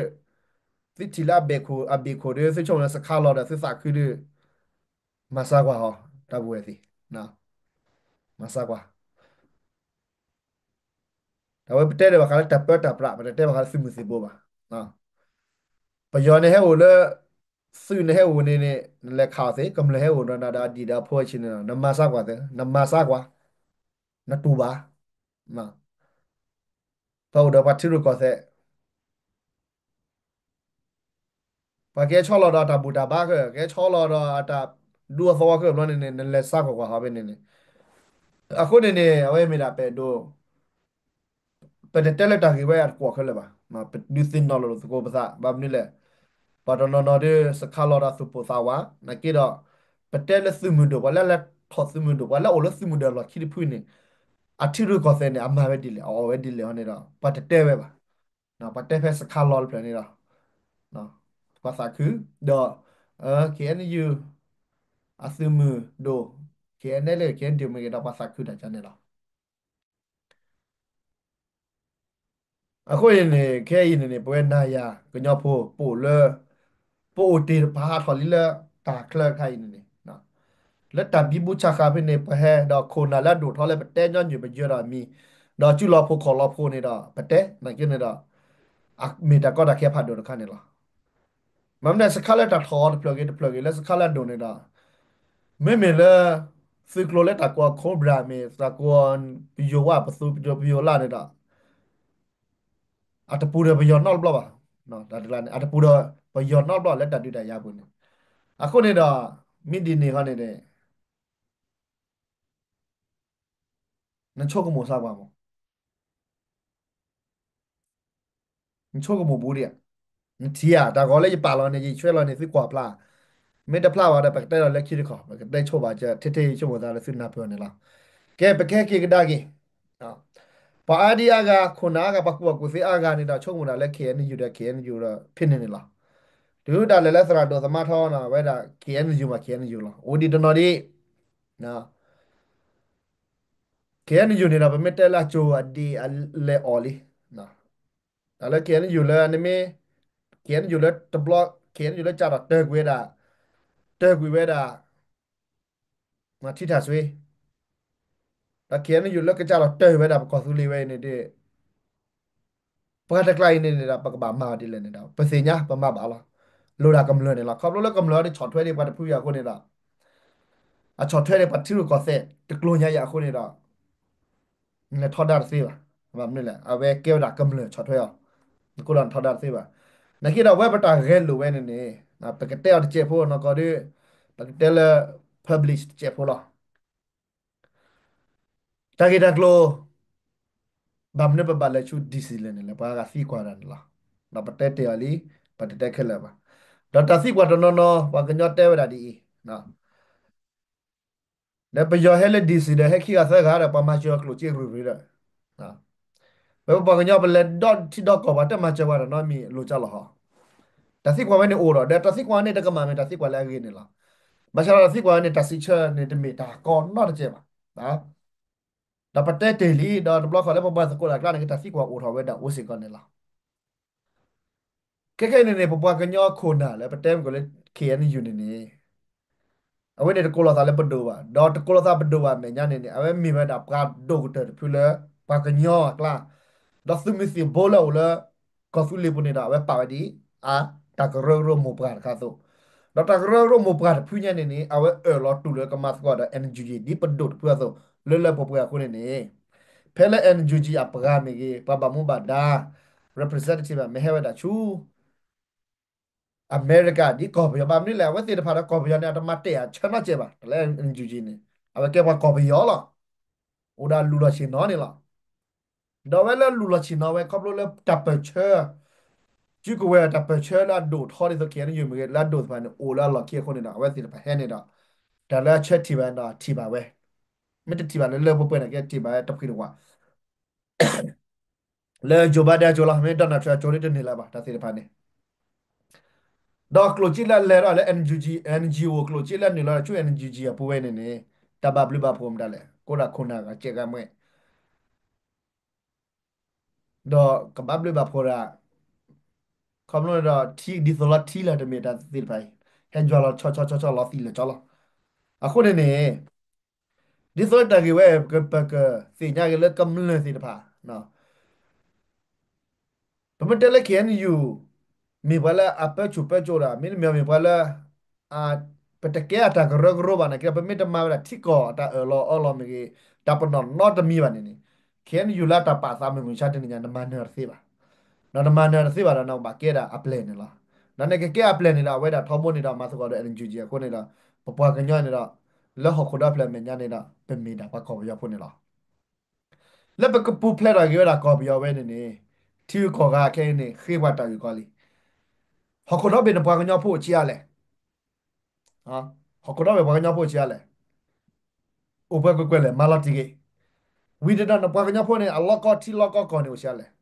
သုထံၣ်လၢအဘ့ၣ်ခိၣ်အဘ့ၣ်ခိၣ်ဒီး သုဆိကမိၣ်လၢစခါလီၤဒီးသုသးခုဒီး မၤစၢ်ကွၢ်ဟီ, တၢ်ပဝဲသ့ၣ်, မၤစၢ်ကွၢ် တၢ်ဝဲပတဲဒီးဘၣ်ဃးလၢတၢ်ပၢတၢ်ပြး ပတတဲဘၣ်ဃးလၢသုးမုၢ်သံၣ်ဘိဘၣ်. ပယီၤန့ၣ်ဟဲအိၣ်လၢ သုးန့ၣ်ဟဲအိၣ်န့ၣ်န့ၣ် နလဲၤခးအီၤသ့ ကမျၢၢ်ဟဲအိၣ်ဒီးနၤဒီးအဒံၣ်ဒီးအဖိအဆံးန့ၣ်ဒီး နမၤစၢ်ကွၢ်သ့ နမၤစၢ်ကွၢ်, နတူၢ်ဘၣ်, ပအိၣ်ဒီးပှၤထံရူၢ်ကီၢ်သဲး ပှၤကဟဲဆီလီၤဒီးအတၢ်ဘူၣ်တၢ်ဘါခဲ ကဟဲဆီလီၤဒီးအတၢ်ဒူအသဝီခဲဘျီန့ၣ်န့ၣ် နလဲၤစၢ်ကွၢ်ကွၢ်ဟီဖဲန့ၣ်န့ၣ်, အဃိန့ၣ်န့ၣ် အဝဲမ့ၢ်ဒၣ်ပအဲၣ်ဒိး ပတတဲလၢတၢ်ဂ့ၢ်ဝဲအတကွီၢ်ခဲလၢာ်ဘၣ်, ပဒုးသ့ၣ်နီၣ်လိာ်သကိးပသး ဘၣ်မနုၤလဲၣ်, ပှၤတနီၤနီၤဒီးစခါလီၤဒီးသူၣ်ပိၢ်သးဝး နာ်က့ဒီး ပတဲလၢသုးမုၢ်ဒိၣ် ပှၤလၢလဲၤထီၣ်သုးမုၢ်ဒိၣ်အလီၢ်ခံတဖုန့ၣ် အထံရူၢ်ကီၢ်သဲးန့ၣ် အမၤဝဲဒ်လဲၣ် အအီၣ်ဝဲဒ်လဲၣ်ဟီန့ၣ်ဒီး ပှၤတတဲဝဲဘၣ်, ပှၤတဲဖဲစခါလီၤတဖျၢၣ်န့ၣ်ဒီး ပှၤသးခု ဒီး KNU အသုးမုၢ်ဒိၣ် KNLA KNDO မ့ၢ်ဂ့ၤဒီးပှၤသးခုတၢ်ကန့ၣ်လီၤ. အဃိအံၤန့ၣ် ခဲအံၤန့ၣ်န့ၣ် ပဝဲနၤယၤကညီဖိ ပအိၣ်လၢ ပအိၣ်တ့ၢ်ပဟးထီၣ်လံလၢတၢ်ချၢတခါအံၤန့ၣ်န့ၣ် လၢတၢ်ဘံဘူဆးဃာ်ဖဲန့ၣ် ပဟဲဒီးခိၣ်နၢ်လၢအဒိၣ်ထီလၢပတဲညီနုၢ်ပယၢဒီးအမံၤ, ဒီးစုလီၤဖိခီၣ်လီၤဖိန့ၣ်ဒီး ပတဲနာ်က့န့ၣ်ဒီး အမ့ၢ်တၢ်ကီတၢ်ခဲဖးဒိၣ်တခါန့ၣ်လီၤ. မ့ၢ်မနုၤစခါလၢတၢ်ထီၣ်အီၤတဖျၢၣ်ဂ့ၤတဖျၢၣ်ဂ့ၤ လၢစခါလၢအဒိၣ်န့ၣ်ဒီး မ့မ့ၢ်လၢ သုးကျိၤလၢတၢ်ကိး Cobra မ့ၢ်တၢ်ကိး ပယိၤဝါပသူပယိၤပယိၤလၢ်န့ၣ်ဒီး အတပူၤဒီးပယီၤနီတဘျီဘၣ်. တၢ်တကျါန့ၣ် အတပူၤဒီးပယီၤနီတဘျီလၢတၢ်ဒုးတၢ်ယၤပူၤန့ၣ်. အဃိန့ၣ်ဒီး မ့ၢ်ဒ်န့ၣ်ဃီန့ၣ်န့ၣ် နဆိကမိၣ်စၢ်ကွၢ်မး နဆိကမိၣ်ဘူးဒံးဧါ. နထံၣ်ဧါ တၢ်ဂီၤလၢယပာ်လီၤန့ၣ် ယဆွဲလီၤန့ၣ် သုကွၢ်ဖျါ, မ့ၢ်တဖျါဘၣ်ဒီး ပကတဲလီၤလၢခံတခီ, ပကတဲဆိဘၣ် ထဲထဲဆိကမိၣ်သးလၢသုနၢ်ပၢၢ်န့ၣ်လီၤ. ကဲ ပကဟဲက့ၤကဒါက့ၤ ပှၤအါဒံအါဂၤ ခိၣ်နၢ်အါဂၤ ပှၤကူၣ်ဘၣ်ကူၣ်သ့အါဂၤန့ၣ်ဒီး ဆိကမိၣ်ဒၣ်လၢ K N U ဒီး K N U ဒီး ဖဲန့ၣ်န့ၣ်လီၤ. တုၤဒၣ်လဲာ်လၢသရၣ်ဒိၣ်သမါထီန့ၣ် အဝဲဒၣ် K N U မ့ၢ် K N U လီၤ. အိၣ်ဒံးတနီၤဒံး K N U န့ၣ်ဒီး ပမ့ၢ်တဲလၢအကၠိၤအဒံးအလဲၤအီၣ်လံ. တၢ်လၢ K N U လၢနမ့ၢ် K N U လၢတဘျီ K N U လၢကၢ်ထီၣ်တၢၢ်ကွံာ်ဝဲဒၣ် တၢၢ်ကွံာ်ဝဲဒၣ် ထံထၣ်စွ့ ဒီး K N U လၢကစၢ်ထီၣ်တၢၢ်ဝဲဒၣ်ပကီၢ်သူလ့ၤဝဲအံၤန့ၣ်ဒီး ပှၤတကျါအံၤန့ၣ်န့ၣ်ဒီး ပကဘၣ်မၤအီၤဒ်လဲၣ်န့ၣ်ဒီး ပသ့ၣ်ညါပမၤဘၣ်လီၤ. လိၣ်ဒၣ်ကမျၢၢ်န့ၣ်လီၤ. ခီဖျိလၢကမျၢၢ်အံၤန့ၣ် ဆီၣ်ထွဲဒံးပှၤတဖုအံၤအဃိန့ၣ်ဒီး အဆီၣ်ထွဲဒံးပှၤထံရူၢ်ကီၢ်သဲးတကျိၤညါအံၤအဃိန့ၣ်ဒီး နထီဒါတသ့ဘၣ်. ဘၣ်မနုၤလဲၣ် အဝဲကဲဝဲဒၣ်ကမျၢၢ်ဆီၣ်ထွဲအီၤ, နကိးဒီးနထီဒါတသ့ဘၣ်. နာ်က့ဒီး အဝဲပတၢ်ဂဲၤလိာ်ဝဲန့ၣ်န့ၣ် ပကတဲအီၤတစဲးဖိနီၢ်ကီၢ်ဒီး ပကတဲလၢ publish တစဲးဖိလီၤ. တၢ်ဂ့ၢ်တၢ်ကျိၤ ဘၣ်မနုၤပဘၣ်လဲၤဆူ D C လဲၣ်န့ၣ်လဲၣ် ပှၤဂၤသံကွၢ်တၢ်န့ၣ်လီၤ. ဒီးပတဲတ့ၢ်အီၤလံ, ပတတဲခဲလၢာ်ဘၣ်. ဒီးတၢ်သံကွၢ်တနီၤနီၤ ပှၤကညီတဲဝဲဒၣ်ဒ်အံၤ လၢပယီၤဟဲလၢ D C ဒီး ဟဲခံဂၤသၢဂၤဒီး ပှၤမၤစၢၤအီၤကျိၣ်စ့ရူၤရူၤဒီး ဝဲပပှၤကညီပလဲၤဒီထံဒီကီၢ် ပှၤတမၤစၢၤပှၤဒီးနီတမံၤလိၤကၢ်လီၤဟီ. တၢ်သံကွၢ်ဝဲန့ၣ်အိၣ်ဒီး ဒီးတၢ်သံကွၢ်ဝဲန့ၣ်တကမၣ်မ့ၢ်တၢ်သံကွၢ်လၢအဂ့ၤန့ၣ်လီၤ. ဘၣ်ဆၣ်ဒီးတၢ်သံကွၢ်ဝဲန့ၣ် တၢ်စံးဆၢန့ၣ်တမ့ၢ်တၢ်ကီနီတစဲးဘၣ်. ဒီးပတဲတ့ၢ်လံ ဒီးတဘျီဃီလၢပပှၤသကိးတၢ်အကျါန့ၣ် တၢ်သံကွၢ်အိၣ်ထီၣ်ဝဲဒၣ်အိၣ်စ့ၢ်ကီးန့ၣ်လီၤ. ခဲခဲအံၤန့ၣ်န့ၣ် ပပှၤကညီခိၣ်နၢ်လၢပတဲမ့ၢ်ကီးလၢ K N U န့ၣ်န့ၣ် အဝဲန့ၣ်တကိးလီၤသးလၢပဒိၣ်ဘၣ်, ဒီးတကိးလီၤသးပဒိၣ်ဘၣ်အမဲာ်ညါန့ၣ်န့ၣ် အဝဲမ့ၢ်ဝဲဒၣ်ပှၤဒိၣ်ကတၢၢ်တဖုလၢပှၤကညီအကျါ, ဒီးသုးမုၢ်သံၣ်ဘိလၢအအိၣ်လၢ ကီၢ်သူလ့ၤပူၤန့ၣ်ဒီး အဝဲပာ်ဝဲဒ်အတၢ်ကရၢကရိမိၢ်ပှၢ်တခါအသိး, ဒီးတၢ်ကရၢကရိမိၢ်ပှၢ်တဖုညါန့ၣ်န့ၣ် အဝဲအၢၣ်လီၤတူၢ်လိာ်ကမၤသကိးဒီး N U G ဒ်ပဒိၣ်တဖုအသိး လၢလၢပှဲၤပှဲၤအဃိန့ၣ်န့ၣ် ဖဲလၢ N U G အပှၤမ့ၢ်ဂ့ၤ ပှၤဘၣ်မူဘၣ်ဒါ representative မ့ၢ်ဟဲဝဲဒၣ်ဆူ အမဲရကၤ ဒ်ကီၢ်ပယီၤ ဘၣ်မနုၤလဲၣ် အဝဲသ့ၣ်တဖၣ်ဒီးကီၢ်ပယီၤန့ၣ် အတမၤတဲာ်အဆၢနီတစဲးဘၣ် တၢ်လၢ N U G န့ၣ် အဝဲကဲပှၤကီၢ်ပယီၤလီၤ. အိၣ်ဒီးလူၢ်လီၢ်ဆ့ၣ်နီၤန့ၣ်လီၤ. ဒီးအဝဲလၢလူၢ်လီၢ်ဆ့ၣ်နီၤဝဲ ခီဖျိလၢတၢ်ပၢၢ်ဆၢ စုကဝဲၤတၢ်ပၢၢ်ဆၢလၢအဒိၣ်ထီဒ်သိး K N U မ့ၢ်ဂ့ၤ လၢအဒိၣ်သ့ၣ်တဖၣ်န့ၣ် အိၣ်လၢအလီၢ်ခံအဃိန့ၣ်ဒီး အဝဲသ့ၣ်တဖၣ်ဟဲန့ၣ်ဒီး တၢ်လၢအဆၢထံၣ်ဘၣ်ဒီးထံၣ်ဘၣ်ဝဲ, မ့ၢ်တထံၣ်ဘၣ်လၢလၢပှဲၤပှဲၤန့ၣ်ကဲထံၣ်ဘၣ်ဝဲတဖှံတဝး လၢ Joe Biden အစိၤလီၤ, မ့ၢ် Donald Trump အစိၤန့ၣ်တန့ၢ်လၢၤဘၣ် တၢ်သ့ၣ်တဖၣ်န့ၣ် ဒီးကျိၣ်စ့လၢအလဲၤထီၣ်လၢ N U G, N G O ကျိၣ်စ့လၢနုာ်လီၤဆူ N U G အပူၤဝဲန့ၣ်န့ၣ် တၢ်ဘၣ်ဘျုးဘၣ်ဖှိၣ်မတၤလဲၣ်, ကအိၣ်ဒၣ်ခိၣ်နၢ်ဂၤစဲးဂၤမှဲ ဒီးကဘၣ်ဘျုးဘၣ်ဖှိၣ်ဒၣ် ခီဖျိဒီး ဒ်သိးလီၤထံလၢတမ့ၢ်တၢ်သ့ၣ်တဖၣ်အံၤ ဟဲယွၤလီၤဆီဆီဆီဆီလီၤသံလၢာ်ကၠီလီၤ. အဃိန့ၣ်န့ၣ် ဒ်သိးတၢ်ဂ့ၢ်ဝဲ ပကသ့ၣ်ညါက့ၤလၢကမျၢၢ်သ့ၣ်တဖၣ် ပမ့ၢ်တဲလၢ K N U မ့ၢ်ပှၤလၢအပၢဆူၣ်ပၢစိးဒီး မ့တမ့ၢ်မ့ၢ်ပှၤလၢ ပတကဲအတၢ်ကရၢကရိဘၣ်နာ်က့ဒီး ပမ့ၢ်တမၤဝဲဒၣ်ထံကီၢ်အတၢ်အၢၣ်လီၤအီလီၤမ့ၢ်ဂ့ၤ တၢ်ပနီၣ်နီတမံၤဘၣ်န့ၣ်န့ၣ် K N U လၢတၢ်ပာ်သးမုၢ်မုၢ်ဆါတနံၤညါ နမၤနၢၤတသ့ဘၣ်. ဒီးနမၤနၢၤတသ့ဘၣ်ဒီး နကဘၣ်ကဲဒၣ်အပျဲၢ်န့ၣ်လီၤ. ဒီးနကကဲအပျဲၢ်န့ၣ်ဒီး အဝဲဒၣ်ထီဘိန့ၣ်ဒီး မၤသကိးဒီး N U G အဃိန့ၣ်ဒီး ပပှၤကညီန့ၣ်ဒီး လၢဟီၣ်ခိၣ်ဒီဖျၢၣ်အမဲာ်ညါန့ၣ်ဒီး ပမ့ၢ်ဒၣ်ပှၤကီၢ်ပယီၤဖိန့ၣ်လီၤ. လၢပကပူၤဖျဲးထီၣ်က့ၤဝဲဒၣ်ကီၢ်ပယီၤဝဲန့ၣ်န့ၣ် ထံဂုၤကီၢ်ဂၤခဲအံၤန့ၣ် ဃ့ပှၤတၢ်အုၣ်ကီၤလံ. ဟီၣ်ခိၣ်ဒီဘ့ၣ်နပှၤကညီဖိအိၣ်ဆံးအါလဲၣ်. ဟီၣ်ခိၣ်ဒီဘ့ၣ်ပှၤကညီဖိအိၣ်ဆံးအါလဲၣ်. အိၣ်ပှဲၤကွ့ၢ်ကွ့ၢ်လဲၣ် မၤလီၤတံၢ်ဂ့ၤ. ဝံၤဒီးနပှၤကညီဖိန့ၣ် အလီၢ်ကီထံလီၢ်ကီကီၢ်န့ၣ်အိၣ်ဆံးအါလဲၣ်.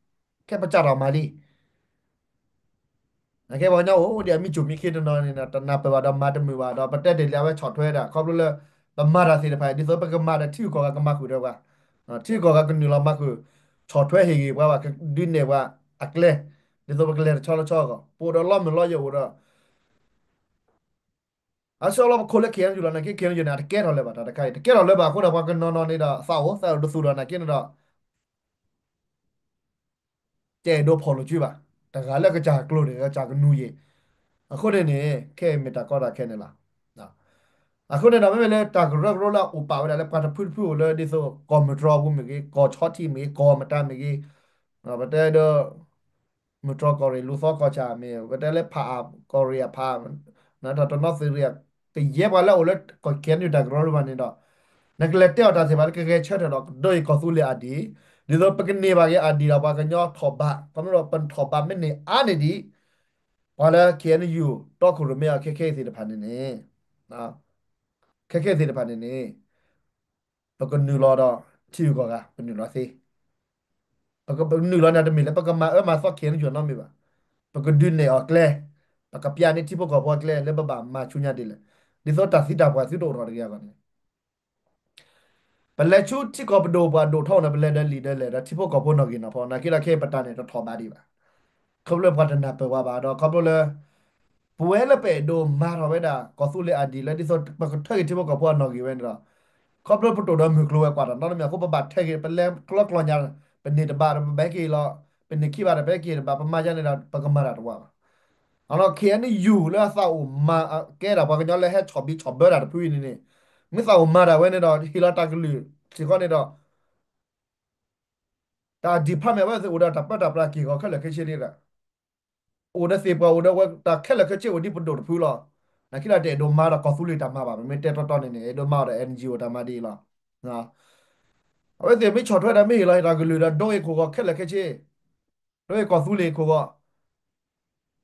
ခဲပစးထီၣ်မၤလံ နကဲပှၤကညီအိၣ်ဒံးအမံၤစိၤမံၤခ့တနီၤန့ၣ် တနၢ်ပၢၢ်ဘၣ်ဒီးမၤတမုာ်ဘၣ်ဒီး ပတဲတ့ၢ်လံအဝဲဆီၣ်ထွဲဒၣ် ခီဖျိလၢ ပမၤတၢ်သ့ၣ်တဖၣ်အံၤ ဒ်သိးပကမၤဒီးထံဂုၤကီၢ်ဂၤကမၤဃုာ်ဒီးပှၤ, ထံဂုၤကီၢ်ဂၤကနုာ်လီၤမၤဃုာ်, ဆီၣ်ထွဲဟ့ၣ်ဂ့ၤပှၤဘၣ်, ကဒုးနဲၣ်ပှၤအကျဲ, ဒ်သိးပကလဲၤတဆီလၢဆီအဂီၢ်, ပအိၣ်ဒီးလီမုၢ်လီယိာ်အိၣ်ဒီး အဆၢလီၤပခိၣ်လၢ ခ့ၣ်အဲၣ်ယူၣ် လီၤ, နာ်က့ ခ့ၣ်အဲၣ်ယူၣ်န့ၣ် အတကဲထီၣ်လၢၤဘၣ်, တၢ်တခါအံၤ တကဲထီၣ်လၢၤဘၣ်အဃိန့ၣ် ပှၤကနီၤနီၤန့ၣ်ဒီး သးအိၣ်သးအိၣ်တသူၣ်ဒီး နာ်က့န့ၣ်ဒီး တအဲၣ်ဒိးဖီၣ်လိာ်စုဘၣ်, တဂၤလၢကစၢ်ကျိၤန့ၣ် ကစၢ်ကနူၤယံၤ, အဃိန့ၣ်န့ၣ် ခဲအံၤမ့ၢ်တၢ်ကီတၢ်ခဲန့ၣ်လီၤ. အဃိန့ၣ်ဒီး မ့မ့ၢ်လၢတၢ်ကရၢကရိလၢအအိၣ်ပာ်ဝဲဒၣ်လၢပှၤတဖုတဖုအိၣ်လၢဒ်သိး ကီၢ်မုၢ်တြီၢ်ပူၤမ့ၢ်ဂ့ၤ, ကီၢ်ဆီထံးမ့ၢ်ဂ့ၤ, ကီၢ်မတၤမ့ၢ်ဂ့ၤ, ပတဲဒီး မုၢ်တြီၢ်ကီၢ်ရ့ၣ် လူၤသီကီၢ်ဆၣ်မ့ၢ် ပတဲလၢဖးအါကီၢ်ရ့ၣ်အဖး, နတၢ်တနီသရံၣ်, ကယဲၢ်ပှၤလၢအိၣ်လၢ ခ့ၣ်အဲၣ်ယူၣ် တၢ်ကရၢကရိဘၣ်န့ၣ်ဒီး နကလဲၤတဲအီၤတၢ်သ့ၣ်တဖၣ်လၢကဂဲၤဆၢထၢၣ်ဒီး ကဒိအံၤကီၢ်သူလ့ၤအဒံး, ဒ်သိးပကန့ၢ်ဘၣ်က့ၤအဒံးဒီး ပှၤကညီထီၣ်ဘး, ခီဖျိဒီးပထီၣ်ဘးမ့ၢ်န့ၢ်အါန့ၢ်ဒံး, ပှၤလၢ ခ့ၣ်အဲၣ်ယူၣ် တီခိၣ်ရိၣ်မဲအီၤခဲခဲအံၤသ့ၣ်တဖၣ်န့ၣ်န့ၣ်, ခဲခဲအံၤသ့ၣ်တဖၣ်န့ၣ်န့ၣ် ပကနုာ်လီၤဒီးထံဂုၤကီၢ်ဂၤ ပနုာ်လီၤသ့, ပကနုာ်လီၤန့ၣ်တမ့ၢ်လၢ ပကမၤအၢမၤသီ ခ့ၣ်အဲၣ်ယူၣ် နီတမံၤဘၣ်, ပကဒုးနဲၣ်အီၤကျဲ, ပကပျးန့ၢ်ထံဖိကီၢ်ဖိအကျဲလၢပဘၣ်မၤဆူညါဒ်လဲၣ်, ဒ်သိးတၢ်သံတၢ်ပှၢ်သုတအိၣ်ထီၣ်တဂ့ၤအဂီၢ်န့ၣ် ပလဲၤဆူထံကီၢ်ပဒိၣ်ပှၤဒိၣ်ထီၣ်န့ၣ် ပလဲၤဒီးလံာ်ဒီးလဲၣ်ဒီးထံဖိကီၢ်ဖိနီၣ်ဂံၢ်နီၣ်ဒွး, နာ်က့ဒီးခဲအံၤပတၢ်န့ၣ်တထီၣ်ဘးဒံးဘၣ်, ခီဖျိပှၤတနၢ်ပၢၢ်ဝဲဘၣ်ဒီး ခီဖျိလၢ ပဝဲလၢပအဲၣ်ဒိးမၤထီၣ်ဝဲဒၣ် ကီၢ်သူလ့ၤအဒံးလၢဒ်သိးပကထၢက့ၤထံဖိကီၢ်ဖိအနီၣ်ဂံၢ်ဝဲန့ၣ်ဒီး ခီဖျိပတအိၣ်ဒီးမုၢ်ကျိၤဝဲၤကွာ်တၢ်နီတမံၤအဃိ ပဘၣ်ထဲက့ၤ ပလဲၤကျီကျီညါ, ပန့ၢ်တဘးဒီးပဘၣ်ဟဲက့ၤလီၤ, ပန့ၢ်ခံဘးဒီးပဟဲက့ၤတဘး, ပမၤယါန့ၣ်ဒီး ပကမၤတၢ်တဝါဘၣ်. အနီၢ် ခ့ၣ်အဲၣ်ယူၣ် လၢအသးအိၣ်မၤကဲဒၣ်ပှၤကညီလၢဟဲဆီၣ်ဘံဆီၣ်ဘၢတၢ်တဖုအံၤန့ၣ်န့ၣ်, မ့ၢ်သးအိၣ်မၤတၢ်ဝဲန့ၣ်ဒီး ဟ့ၣ်လီၤတၢ်ကလုၢ်စ့ၢ်ကီးန့ၣ်ဒီး တၢ် department ဝဲသ့ၣ်အိၣ်ဒီးတၢ်ပၢတၢ်ပြးက့ၢ်ဂီၤခဲလၢာ်ခဲဆ့ဒ်ဒီး အိၣ်ဒီးသ့ၣ်ပှၢ် အိၣ်ဒီးဝဲတၢ်ခဲလၢာ်ခဲဆ့အိၣ်ဒ်ပဒိၣ်တဖုလီၤ. နာ်က့ဒီးတအဲၣ်ဒိးမၤဒီးကီၢ်သူလ့ၤတၢ်မၤဘၣ်, ပမ့ၢ်တဲတီတီန့ၣ်န့ၣ် အဲၣ်ဒိးမၤအီၤဒီး အန်ယူၣ် တၢ်မၤဒ်အံၤလီၤ. အဝဲသ့ၣ်မ့ၢ်ဆီၣ်ထွဲဒီးမ့ၢ်ဟ့ၣ်လီၤတၢ်ကလုၢ်ဒီး ဒိဂ့ၤခိၣ်ဂီၤခဲလၢာ်ခဲဆ့, ဒိဂ့ၤကီၢ်သူလ့ၤခိၣ်ဂီၤ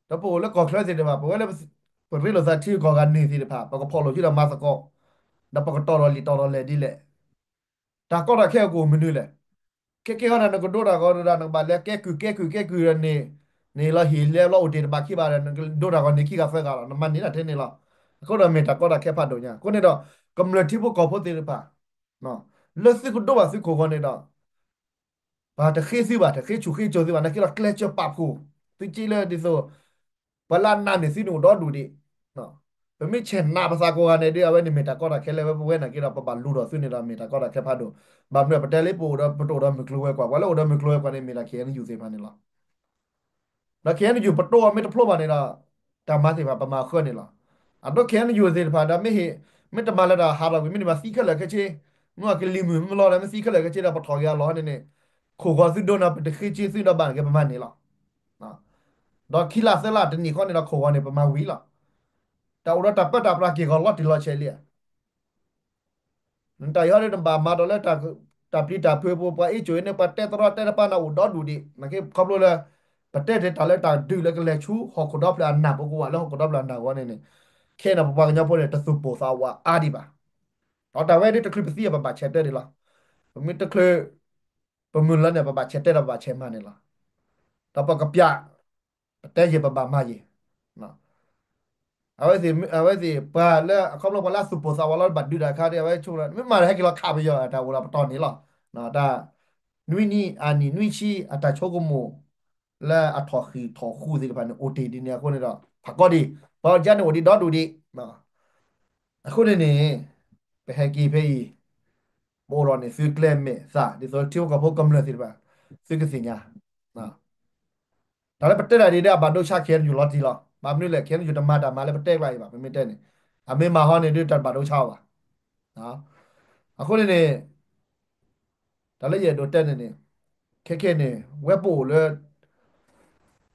ဒီးပအိၣ်လၢကီၢ်ချၢသ့ၣ်တဖၣ် ပဝဲလၢ ပရ့လိာ်သးထံဂုၤကီၢ်ဂၤန့ၢ်သ့ၣ်တဖၣ် ပကဖီၣ်လိာ်စုဒီးမၤသကိး, ဒီးပကတီၤထီၣ်လံာ်တီၤထီၣ်လဲၢ်ဒ်လဲၣ်. တၢ်ကီတၢ်ခဲကအိၣ်မနုၤလဲၣ်. ခဲကဲဃီန့ၣ် နကဒိတၢ်ဂီၤဒီး နကဘၣ်လဲၤကဲကုၢ်ကဲကုၢ်ကဲကုၢ်ဒီးန့ၣ်, န့ၢ်လီၤဟ့ၣ်လဲၤလီၤအိၣ်တ့ၢ်တဘၣ်ခံဘၣ်ဒီး နကဒိတၢ်ဂီၤန့ၢ်ခံဂၤသၢဂၤလီၤ, နမၤန့ၢ်တၢ်ထဲန့ၣ်လီၤ. အဃိဒီးမ့ၢ်တၢ်ကီတၢ်ခဲဖးဒိၣ်ညါ. အဃိန့ၣ်ဒီး ကမျၢၢ်ထံဖိကီၢ်ဖိသ့ၣ်တဖၣ် လၢသုကဒိဘၣ်သုခိၣ်ဂီၤန့ၣ်ဒီး ပှၤတဃ့သုဘၣ်, တဃ့ဆူၣ်ဃ့စိၤသုဘၣ်, နာ်က့ဒီးကျဲးစၢးပာ်ဖှိၣ်သုစ့လၢဒ်သိး ပှၤလၢအနာ်န့ၢ်သုန့ၣ်အိၣ်ဒီဒူၣ်ဒံး. ပမ့ၢ်ဆဲးနာ်ပသးကိးဂၤန့ၣ်ဒီး အဝဲန့ၣ်မ့ၢ်တၢ်ကီတၢ်ခဲလၢဝဲပဝဲနာ်က့ဒီး ပဘၣ်လူၤထီၣ်သုန့ၣ်ဒီး မ့ၢ်တၢ်ကီတၢ်ခဲဖးဒိၣ်. ဘၣ်မနုၤပတဲလၢပအိၣ်ဒီး ပတအိၣ်ဒီးမုၢ်ကျိၤဝဲၤကွာ်, ပှၤလၢအိၣ်ဒီးမုၢ်ကျိၤဝဲၤကွာ်န့ၣ် မ့ၢ်ဒၣ် ခ့ၣ်အဲၣ်ယူၣ် သ့ၣ်တဖၣ်န့ၣ်လီၤ. ဒီး ခ့ၣ်အဲၣ်ယူၣ် ပတိၢ်အီၤမ့ၢ်တဖျိဘၣ်န့ၣ်ဒီး တၢ်မၤသ့ၣ်တဖၣ် ပမၤဃၢန့ၣ်လီၤ. အဒိ ခ့ၣ်အဲၣ်ယူၣ် သ့ၣ်တဖၣ်ဒီး မ့ၢ်ဟ့ၣ် မ့ၢ်တမၤလၢတၢ်ဟးထီၣ်ကွံာ် မ့တမ့ၢ်သံခဲလၢာ်ခဲဆ့, မ့ၢ်ကလံၤမုၢ်မ့ၢ်လီၤဒီး မ့ၢ်သံခဲလၢာ်ခဲဆ့ဒီး ပထီၣ်က့ၤအလီၢ်န့ၣ်န့ၣ်, ခိၣ်ဂီၤသုဒိန့ၣ် ပတဃ့က့သုဒီးဘၣ်န့ၣ်က့ ပမၤန့ၣ်လီၤ. ဒီးခံလါသၢလါတနံၣ်ဃီန့ၣ်ဒီး ခိၣ်ဂီၤန့ၣ် ပမၤဝံၤလီၤ. တၢ်အိၣ်ဒီးတၢ်ပၢတၢ်ပြးက့ၢ်ဂီၤလီၤတံၢ်လီၤဆဲးလံ. နတၢ်အံၤဟီဒီး နဘၣ်မၤဒီးလၢ တၢ်ပျံၤတၢ်ဖုးပူၤ ပှၤအ့ၣ်ကၠိအံၤန့ၣ် ပှၤတဲတရီတဲတပါန့ၣ်အိၣ်ဒီဒူၣ်ဒံး, နာ်က့ခီဖျိလၢ ပတဲတ့ၢ်တၢ်လၢတၢ်ဒုးလၢကလဲၤဆူဟီၣ်ခိၣ်ဒီဖျၢၣ်အနၢ် ပကဝဲလၢဟီၣ်ခိၣ်ဒီဖျၢၣ်အနၢ်ဂီၢ်န့ၣ်န့ၣ်, ခဲအံၤန့ၣ် ပပှၤကညီဖိန့ၣ် တသူၣ်ပိၢ်သးဝးအါဒံးဘၣ်. ဒီးတၢ်ဝဲဒၣ်တချုးပသံအံၤ ပဘၣ်ဆဲးတဲဒံးလီၤ. ပမ့ၢ်တချုး ပမုၢ်လၢ်န့ၣ် ပဘၣ်ဆဲးတဲဒီးပဘၣ်ဆဲးမၤန့ၣ်လီၤ. ဒီးပကပျး ပတဲယံာ်ပဘၣ်မၤယံာ်. အဝဲသ့ၣ် အဝဲသ့ၣ်ပှၤလၢ အခီဖျိပှၤလၢအသူၣ်ပိၢ်သးဝးလီၤဘၣ်ဒုးတၢ်ခါဒီး အဝဲဆိကမိၣ် မ့ၢ်မၤဒီးဟဲက့ၤလီၤခးပယီၤ တၢ်အိၣ်ဒီးပတီၢ်န့ၣ်လီၤ. တၢ် နွံနံၣ်အနံၣ်နွံဆံ အတၢ်ဆိကမိၣ်လၢအထီၣ်ဃံးထီၣ်ဃူသ့ၣ်တဖၣ်န့ၣ် အိၣ်တ့ၢ်ဒ်န့ၣ်အဃိန့ၣ်ဒီး ဖးကီဒံး ပှၤကညီန့ၣ်အိၣ်ဒံးဒီဒူၣ်ဒံး. အဃိန့ၣ်န့ၣ် ပဟဲက့ၤဖဲအံၤ ပအိၣ်လီၤန့ၣ် သုကျဲမဲာ်သး ဒ်သိးထံဖိကီၢ်ဖိကမျၢၢ်သ့ၣ်တဖၣ် သုကသ့ၣ်ညါ တၢ်လၢပတဲတၢ်ဒ်န့ၣ် အဘၣ်ဒိဆါ ခ့ၣ်အဲၣ်ယူၣ် လီၤတံၢ်လီၤ. ဘၣ်မနုၤလဲၣ် ခ့ၣ်အဲၣ်ယူၣ် တမၤတၢ်မၤလၢပတဲကျါအံၤဘၣ်. ပမ့ၢ်တဲန့ၣ် အမ့ၢ်မၤဟီန့ၣ်ဒုး တၢ်ဘၣ်ဒိဆါအီၤဘၣ်. အဃိန့ၣ်န့ၣ် တၢ်လၢယအဲၣ်ဒိးတဲန့ၣ်န့ၣ် ခဲခဲန့ၣ် ဝဲပအိၣ်လၢ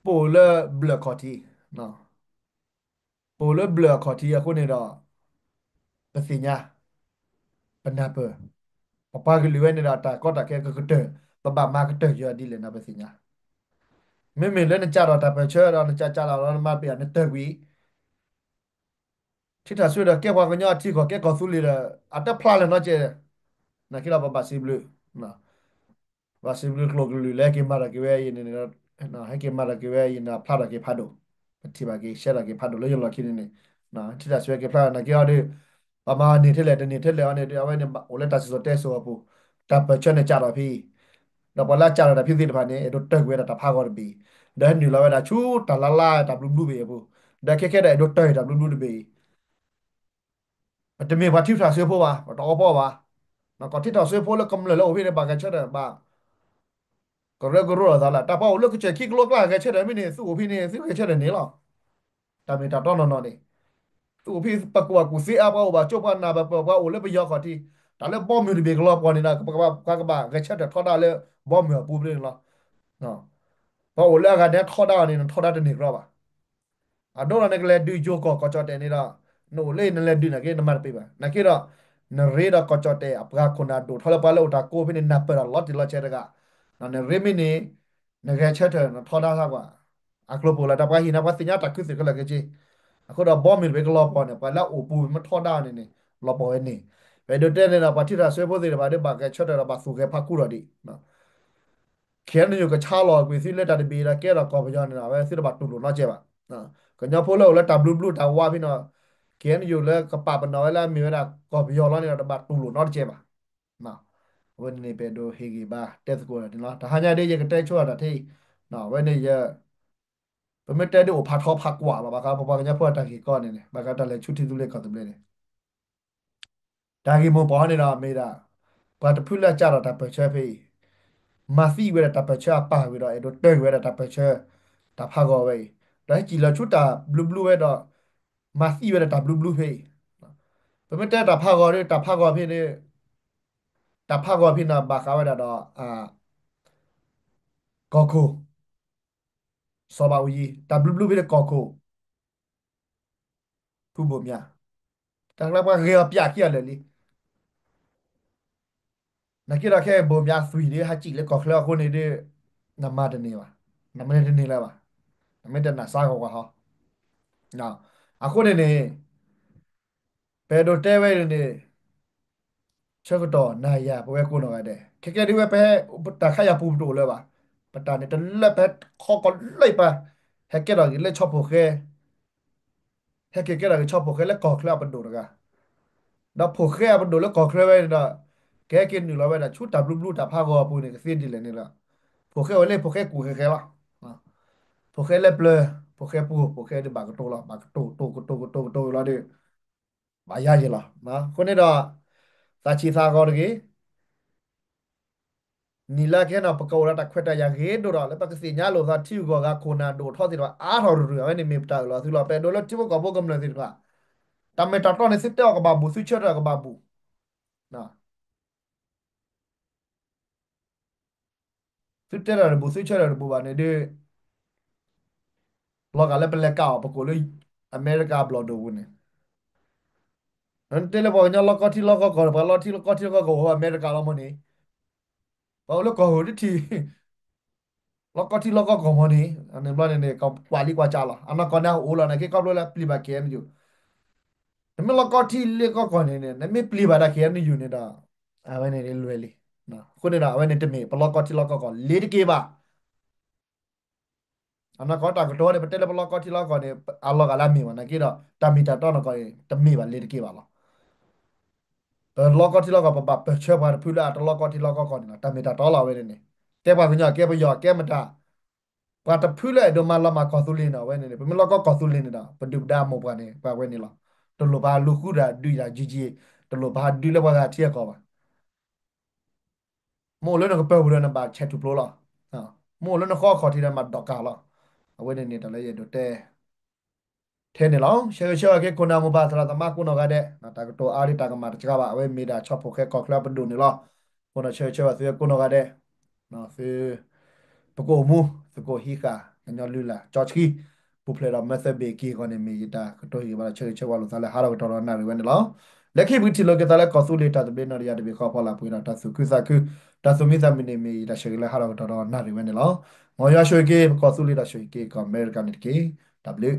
ပအိၣ်လၢဘျၢၣ်ခီၣ်ထံး ပအိၣ်လၢဘျၢၣ်အခီၣ်ထံးအဃိန့ၣ်ဒီး ပသ့ၣ်ညါ ပနၢ်ပၢၢ် ပပှၤကလုာ်ဝဲန့ၣ်ဒီး တၢ်ကီတၢ်ခဲကကတၢၢ် ပဘၣ်မၤကတၢၢ်ယီၤဒ်လဲၣ်န့ၣ် ပသ့ၣ်ညါ. မ့မ့ၢ်လၢနကးထီၣ်တၢ်ပၢၢ်ဆၢဒီး နကးကးလီၤဒီး နမၤပ့ၤအီၤ နတၢၢ်ကွံာ် ထံထၣ်ဆှၢဒီး ကဲပှၤကညီအထံကီၢ်ကဲကီၢ်သူလ့ၤဒီး အတဖျါလၢၤနီတစဲး. နာ်က့ဒီး ပဘၣ်စံးဘျုး ဘၣ်စံးဘျုးကျိာ်ကလုာ်လၢဟဲက့ၤမၤထီၣ်က့ၤဝဲအံၤန့ၣ် ဟဲက့ၤမၤထီၣ်က့ၤဝဲအံၤန့ၣ် ဖျါထီၣ်က့ၤဖးဒိၣ်, ပထံၣ်ဘၣ်က့ၤ ရှဲထီၣ်က့ၤဖးဒိၣ်လၢယလီၢ်ခံန့ၣ်န့ၣ် ထံထၣ်ဆှၢက့ၤဖျါထီၣ်နာ်က့အီၤဒီး ပမၤန့ၢ်ထဲလဲၣ်တန့ၢ်ထဲလဲၣ်အီၤန့ၣ်ဒီး အဝဲန့ၣ်အိၣ်လၢတၢ်စံၣ်စိၤတဲစိၤအပူၤ, တၢ်ပၢၢ်ဆၢန့ၣ်ကးထီၣ်ဖဲအံၤ ဒီးပှၤလၢအကးထီၣ်တၢ်ဖံးသ့ၣ်တဖၣ်န့ၣ် အဲၣ်ဒိးတၢၢ်ကွံာ်ဝဲဒၣ်တၢ်ဖးဂီၤတဘ့ၣ်အံၤ, ဒီးဟဲနုာ်လီၤဝဲဒၣ်ဆူတၢ်လါလါတၢ်ဘျုးဘျုးဘ့ၣ်အပူၤ, ဒီးခဲကဲဒီးအဲၣ်ဒိးတၢၢ်တၢ်ဘျုးဘျုးတဘ့ၣ်အံၤ ပတမ့ၢ်ပှၤထံၣ်ထီၣ်စၢဖိဘၣ်, ပတအီပီဘၣ်. ကီၢ်ထံထီၣ်စၢဖိလၢကမျၢၢ်လၢအိၣ်ဖဲန့ၣ် ဘၣ်ဂဲၤဆၢထၢၣ်ဘၣ်, ကရၢကရိလိာ်သးလၢ တၢ်ပှၤအိၣ်လၢကစၢၢ်ခံကလိကျါဂဲၤဆၢထၢၣ်မ့ၢ်န့ၣ် သုအိၣ်ဖဲန့ၣ် သုဂဲၤဆၢထၢၣ်န့ၣ်လီၤ. တၢ်မ့ၢ်တၢ်တီနီၢ်နီၢ်န့ၣ် သုအိၣ်ဖဲပကဝၤကူၣ်သ့အါ ပှၤအိၣ်ဘၣ်ကၠိ ပှၤနၢ်ဘၣ်ပၢၢ် ပှၤအိၣ်လၢပယီၤခီၣ်ထံး, တၢ်လၢဘီမုၢ်တဘ့ၣ်ကလီၤပှီၢ်န့ၣ်ဒီး ပှၤကဘၣ်ဂဲၤဆၢထၢၣ်ထီဒါလၢဘီမုၢ်အပူၤဖဲန့ၣ်လီၤ. ပှၤအိၣ်လၢအဂၤဒဲးထီဒါအီၤန့ၣ် နထီဒါတန့ၢ်ကရီဘၣ်. အဒိဒီးနကလဲၤဒုးယိၤကီၢ် ကီၢ်ကၠီၣ်တဲၣ်န့ၣ်ဒီး နအိၣ်လၢနလဲၤဒုးနာ်က့ နမၤတပ့ၤဘၣ်. နာ်က့ဒီး နရ့ဒီးကီၢ်ကၠီၣ်တဲၣ်အပှၤခိၣ်နၢ်ဒိၣ်ထီလၢပှၤလၢအိၣ်တၢ်ကိးဖဲန့ၣ် နၢ်ပၢၢ်ဒီးလီၤတံၢ်လီၤဆဲးတဂၤ, နရ့မ့ၢ်န့ၣ် နဂဲၤဆၢထၢၣ်နထီဒါသးကွၢ်, အကျိၤပူၤလၢ တၢ်ပှၤဟ့ၣ်နၤပှၤသ့ၣ်ညါတၢ်ခူသူၣ်ခဲလၢာ်ခဲဆ့, အဃိဒီးဘီမုၢ်တဘ့ၣ်ကလီၤပှီၢ်န့ၣ် ပှၤလၢအအိၣ်ပူၤမ့ၢ်ထီဒါအီၤန့ၣ်န့ၣ် လီၤပှီၢ်ဝဲန့ၣ်. ပအဲၣ်ဒိးတဲန့ၣ်ဒီး ပှၤထံၣ်ထီၣ်စၢဖိသ့ၣ်တဖၣ်ဒီး ဘၣ်ဂဲၤဆၢထၢၣ်ဒီးဘၣ်သူၣ်ဂဲၤဖးခူဒီးဒံး ခဲအံၤန့ၣ် ယကဆါလီၤကွံာ်သုလၢတၢ်တဘ့ၣ်ဒီးကဲထီၣ်ကီၢ်ပယီၤန့ၣ်ဒီး အဝဲသုတဘၣ်တူၢ်လိာ်နီတစဲးဘၣ်. ကညီဖိလၢအိၣ်လၢတၢ်ဘျုးဘျုးတၢ်ဝါဖဲန့ၣ်, ခဲအံၤန့ၣ် ယိၤလၢကပာ်ပနီၣ်ဝဲလၢအမ့ၢ်ဝဲဒၣ်ကီၢ်ပယီၤလီၤန့ၣ်ဒီး တဘၣ်တူၢ်လိာ်နီတစဲးဘၣ်. အဝဲန့ၣ်န့ၣ် ပအဲၣ်ဒိးဟ့ၣ်ဂံၢ်ဘါတဲသကိးတၢ်န့ၣ်လီၤ. တဟါညါဒ်ယကတဲဆိဒၣ်တၢ်ထဲအံၤ, အဝဲန့ၣ်ယ ပမ့ၢ်တဲဒ်အိၣ်ဖးထီဖးကွၢ်လီၤ ဘၣ်ဃးပပှၤကညီဖိအတၢ်ဂ့ၢ်ကီန့ၣ်န့ၣ် ဘၣ်ဃးတၢ်လဲၤဆူထံသဘျ့ကီၢ်သဘျ့န့ၣ် တၢ်ဂ့ၢ်မိၢ်ပှၢ်န့ၣ်ဒီးမ့ၢ်ဒၣ် ပှၤတဖုလၢအကးထီၣ်တၢ်ပၢၢ်ဆၢဖဲအံၤ, မၤသံဝဲဒၣ်တၢ်ပၢၢ်ဆၢအပၢ်ဝံၤဒီး အဲၣ်ဒိးတၢၢ်ကွံာ်ဝဲဒၣ်တၢ်ပၢၢ်ဆၢ တၢ်ဖးဂီၤဝဲအံၤ, ဒီးဟဲစံၣ်လီၤဆူတၢ်ဘျုးဘျုးဝဲဒီး မၤသံဝဲဒၣ်တၢ်ဘျုးဘျုးဖဲအံၤ. ပမ့ၢ်တဲတၢ်ဖးဂီၤဒီး တၢ်ဖးဂီၤဖဲန့ၣ် တၢ်ဖးဂီၤဖဲန့ၣ် ဘၣ်ဃးဝဲဒၣ်ဒီး ကီၢ်ခိၣ် စီၤဘးအူကၠံ, တၢ်ဘျုးဘျုးဖဲန့ၣ်ကီၢ်ခိၣ် ဖုဘိၣ်မၠး, တၢ်ကျါပှၤဂဲၤအီၤပၠးခံဂၤလၢာ်လံ. နာ်က့ဒီးခဲအံၤဘိၣ်မၠးသွံၣ်ဒီး ဟးစံၣ်လၢကီၢ်ချၢအဃိန့ၣ်ဒီး နမၤတန့ၢ်ဘၣ်, နမၤတန့ၢ်လၢၤဘၣ်, နမ့ၢ်တနာ်စါဂီၤကွၢ်ဟီ. အဃိန့ၣ်န့ၣ် ပအဲၣ်ဒိးတဲဝဲဒ်န့ၣ် ဆၢကတီၢ်နၤယၤ ပဝဲကိးနီၢ်ဂၤဒဲး ခဲကဲဒ်ဝဲပဟဲ တၢ်ခါယၤပူၤပတအိၣ်လၢၤဘၣ်. ပတၢ်န့ၣ်တလၢပဟဲခီကီၢ်လၢပှၤ ဟဲကဲထီၣ်က့ၤလၢဆီဖိၣ်ဃဲ, ဟဲက့ၤကဲထီၣ်က့ၤဆီဖိၣ်ဃဲလၢကီၢ်ချၢအပဒိၣ်တဂၤ, ဒီးဖိၣ်ဃဲအပဒိၣ်လၢကီၢ်ချၢဝဲန့ၣ်ဒီး ကဟဲက့ၤနုာ်လီၤဝဲဒၣ်ဆူတၢ်ဘျုးဘျုးတၢ်ဖးဂီၤအပူၤန့ၣ် ကသ့ဒ်လဲၣ်န့ၣ်လီၤ. ဖိၣ်ဃဲဝဲလၢဖိၣ်ဃဲကူၣ်ဃဲဃဲလီၤ. ဖိၣ်ဃဲလၢပျၢၤ, ဖိၣ်ဃဲပှိၢ်, ဖိၣ်ဃဲဒ်ဘၣ်ကတိၤလီၤ, ဘၣ်ကတိၤကတိၤကတိၤကတိၤကတိၤလီၤဒီး ဘၣ်ယါယဲၢ်လီၤ. အဃိန့ၣ်ဒီး သးဆံးသးဂီၤတဂ့ၤ, နံၣ်လၢကဟဲန့ၣ် ပကအိၣ်ဒီးတၢ်ခွဲးတၢ်ယာ်ဂ့ၤဒိၣ်ဒီး လၢပကသ့ၣ်ညါလိာ်သးထံဂုၤကီၢ်ဂၤ ခိၣ်နၢ်ဒိၣ်ထီသ့ၣ်တဖၣ် အါထီၣ်ရူၤရူၤ အဝဲန့ၣ်မ့ၢ်ပတၢ်အၢၣ်လီၤသုလီၤ. ပအဲၣ်ဒိးလၢထံဖိကီၢ်ဖိကမျၢၢ်သ့ၣ်တဖၣ် တၢ်မ့ၢ်တၢ်တီန့ၣ် သုတဲအီၤကဘၣ်ဘူး, သုဆၢထၢၣ်ကဘၣ်ဘူး သုတဲတၢ်တဘူး သုဆၢထၢၣ်တဘူးဘၣ်န့ၣ်ဒီး လီၤဂာ်လၢပလဲၤကးအီၤ ပကိးလၢအမဲရကၤအဘျီၣ်ဒိၣ်ပူၤန့ၣ်, နတဲလၢပှၤကညီလီၢ်ကီၢ်ထံလီၢ်ကီၢ်ကီၢ်န့ၣ် ပှၤလီၢ်ထံလီၢ်ကီၢ်ထံလီၢ်ကီၢ်ကီၢ်အိၣ်အမဲရကၤလီၤမ့ၢ်န့ၣ်, ပှၤအိၣ်လၢကီၢ်ဟိၣ်တထံၣ် လီၢ်ကီၢ်ထံလီၢ်ကီၢ်ကီၢ်မ့ၢ်န့ၣ်, အန့ၣ်ဘျီန့ၣ်န့ၣ် ကကွၢ်လံကွၢ်ကၠၢ်လီၤ. အနီၢ်ကီၢ်န့ၣ် အအိၣ်လီၤနာ်က့ ခီဖျိလၢပျံၤဘၣ် ခ့ၣ်အဲၣ်ယူၣ်, နမ့ၢ်လီၢ်ကီၢ်ထံလၢကီၢ်ကီၢ်န့ၣ် နမ့ၢ်ပျံၤဘၣ်ဒၣ် ခ့ၣ်အဲၣ်ယူၣ် န့ၣ်ဒီး အဝဲန့ၣ်လွဲၢ်လံ. အဃိန့ၣ်ဒီး အဝဲန့ၣ်တမ့ၢ်ပလီၢ်ကီၢ်ထံလီၢ်ကီၢ်ကီၢ်လ့ၤတက့ၢ်ဘၣ်. အနီၢ်ကီၢ်တၢ်ကတိၤန့ၣ် ပတဲလၢပလီၢ်ကီၢ်ထံလီၢ်ကီၢ်န့ၣ် အလီၤဂာ်လၢအမ့ၢ်ဘၣ်နာ်က့ဒီး တၢ်မ့ၢ်တၢ်တီနီၢ်ကီၢ်န့ၣ် တမ့ၢ်ဘၣ်လ့ၤတက့ၢ်ဘၣ်လီၤ. ပလီၢ်ကီၢ်ထံလီၢ်ကီၢ် ပဘၣ်ပၢၢ်ဆၢပှၤတဖုလၢအတလီၢ်ကီၢ်ထံလီၢ်ကီၢ်ကီၢ်န့ၣ်လီၤ. တၢ်မ့ၢ်တၢ်တီလီၤ အဝဲန့ၣ်န့ၣ် ကဲပှၤကညီကဲပယီၤကဲမတၤ ပှၤတဖုလၢအဲၣ်ဒိးမၤလီၤမၢ်ကီၢ်သူလ့ၤန့ၣ် အဝဲန့ၣ်န့ၣ် ပမ့ၢ်လီၢ်ကီၢ်ကီၢ်သူလ့ၤန့ၣ်ဒီး ပဒုၣ်ပဒါမိၢ်ပှၢ်န့ၣ် ပှၤဝဲန့ၣ်လီၤ. တလိၣ်ဘၣ်လူၤဃုတၢ်ဒုးတၢ်ယံာ်ယံာ်, တလိၣ်ဘၣ်ဒုးလၢပှၤဂၤထံအကီၢ်ဘၣ်. မ့ၢ်အိၣ်လၢနကပၢၤပူၤဒီးနဘၣ်ဆဲးထူၣ်ဖျိလီၤ. မ့ၢ်အိၣ်လၢနဃီအခီၣ်ထံးဒီးနဘၣ်ဒီးကၢ်လီၤ. အဝဲန့ၣ်န့ၣ် တၢ်လၢယအဲၣ်ဒိးတဲ ထဲန့ၣ်လီၤ. ဆၢဂ့ၤဆၢဝါက့ၤခိၣ်နၢ်မိၢ်ပၢ်သရၣ်သမါကိးနီၢ်ဂၤဒဲး, တၢ်ကတိၤအါဒ်တၢ်ကမၣ်တစှၤဘၣ်, အဝဲမ့ၢ်ဒၣ်ဆီၣ်ဖိၣ်ဃဲကီၢ်ချၢအပဒိၣ်န့ၣ်လီၤ. အဃိန့ၣ်ဆၢဂ့ၤဆၢဝါသုဝဲကိးနီၢ်ဂၤဒဲး, သု ပကအိၣ်မူ သကိးဟံးဃာ် ကညီလုၢ်လၢ် ကၠီဆှံ ပူၤဖျဲးဒီးမၢသၢဘ့ၣ်က့ၤအဂီၢ်န့ၣ် မ့ၢ်ယတၢ်ကတိၤဟ့ၣ်ဂံၢ်ဘါဒီးဆၢဂ့ၤဆၢဝါလိာ်သးလၢဟါထီၣ်ကတီၢ်ဒီးနၣ်ရံၣ်ဝဲန့ၣ်လီၤ. လၢခံပကထံၣ်လိာ်က့ၤသးလၢကီၢ်သူလ့ၤတၢ်သဘျ့နီၣ်တယၢ်တဘ့ၣ်ဃီဖီလာ်ပှဲၤဒီးတၢ်သူၣ်ခုသးခု, တၢ်သူၣ်မံသးမုာ်န့ၣ် မ့ၢ်ယတၢ်ဆၢဂ့ၤလၢဟါထီၣ်ကတီၢ်ဒီးနၣ်ရံၣ်ဝဲန့ၣ်လီၤ. မ်ယွၤဆိၣ်ဂ့ၤက့ၤ ပကီၢ်သူလ့ၤဒီးဆိၣ်ဂ့ၤက့ၤကီၢ်အမဲရကၤန့ၣ်တက့ၢ်. တၢ်ဘျုး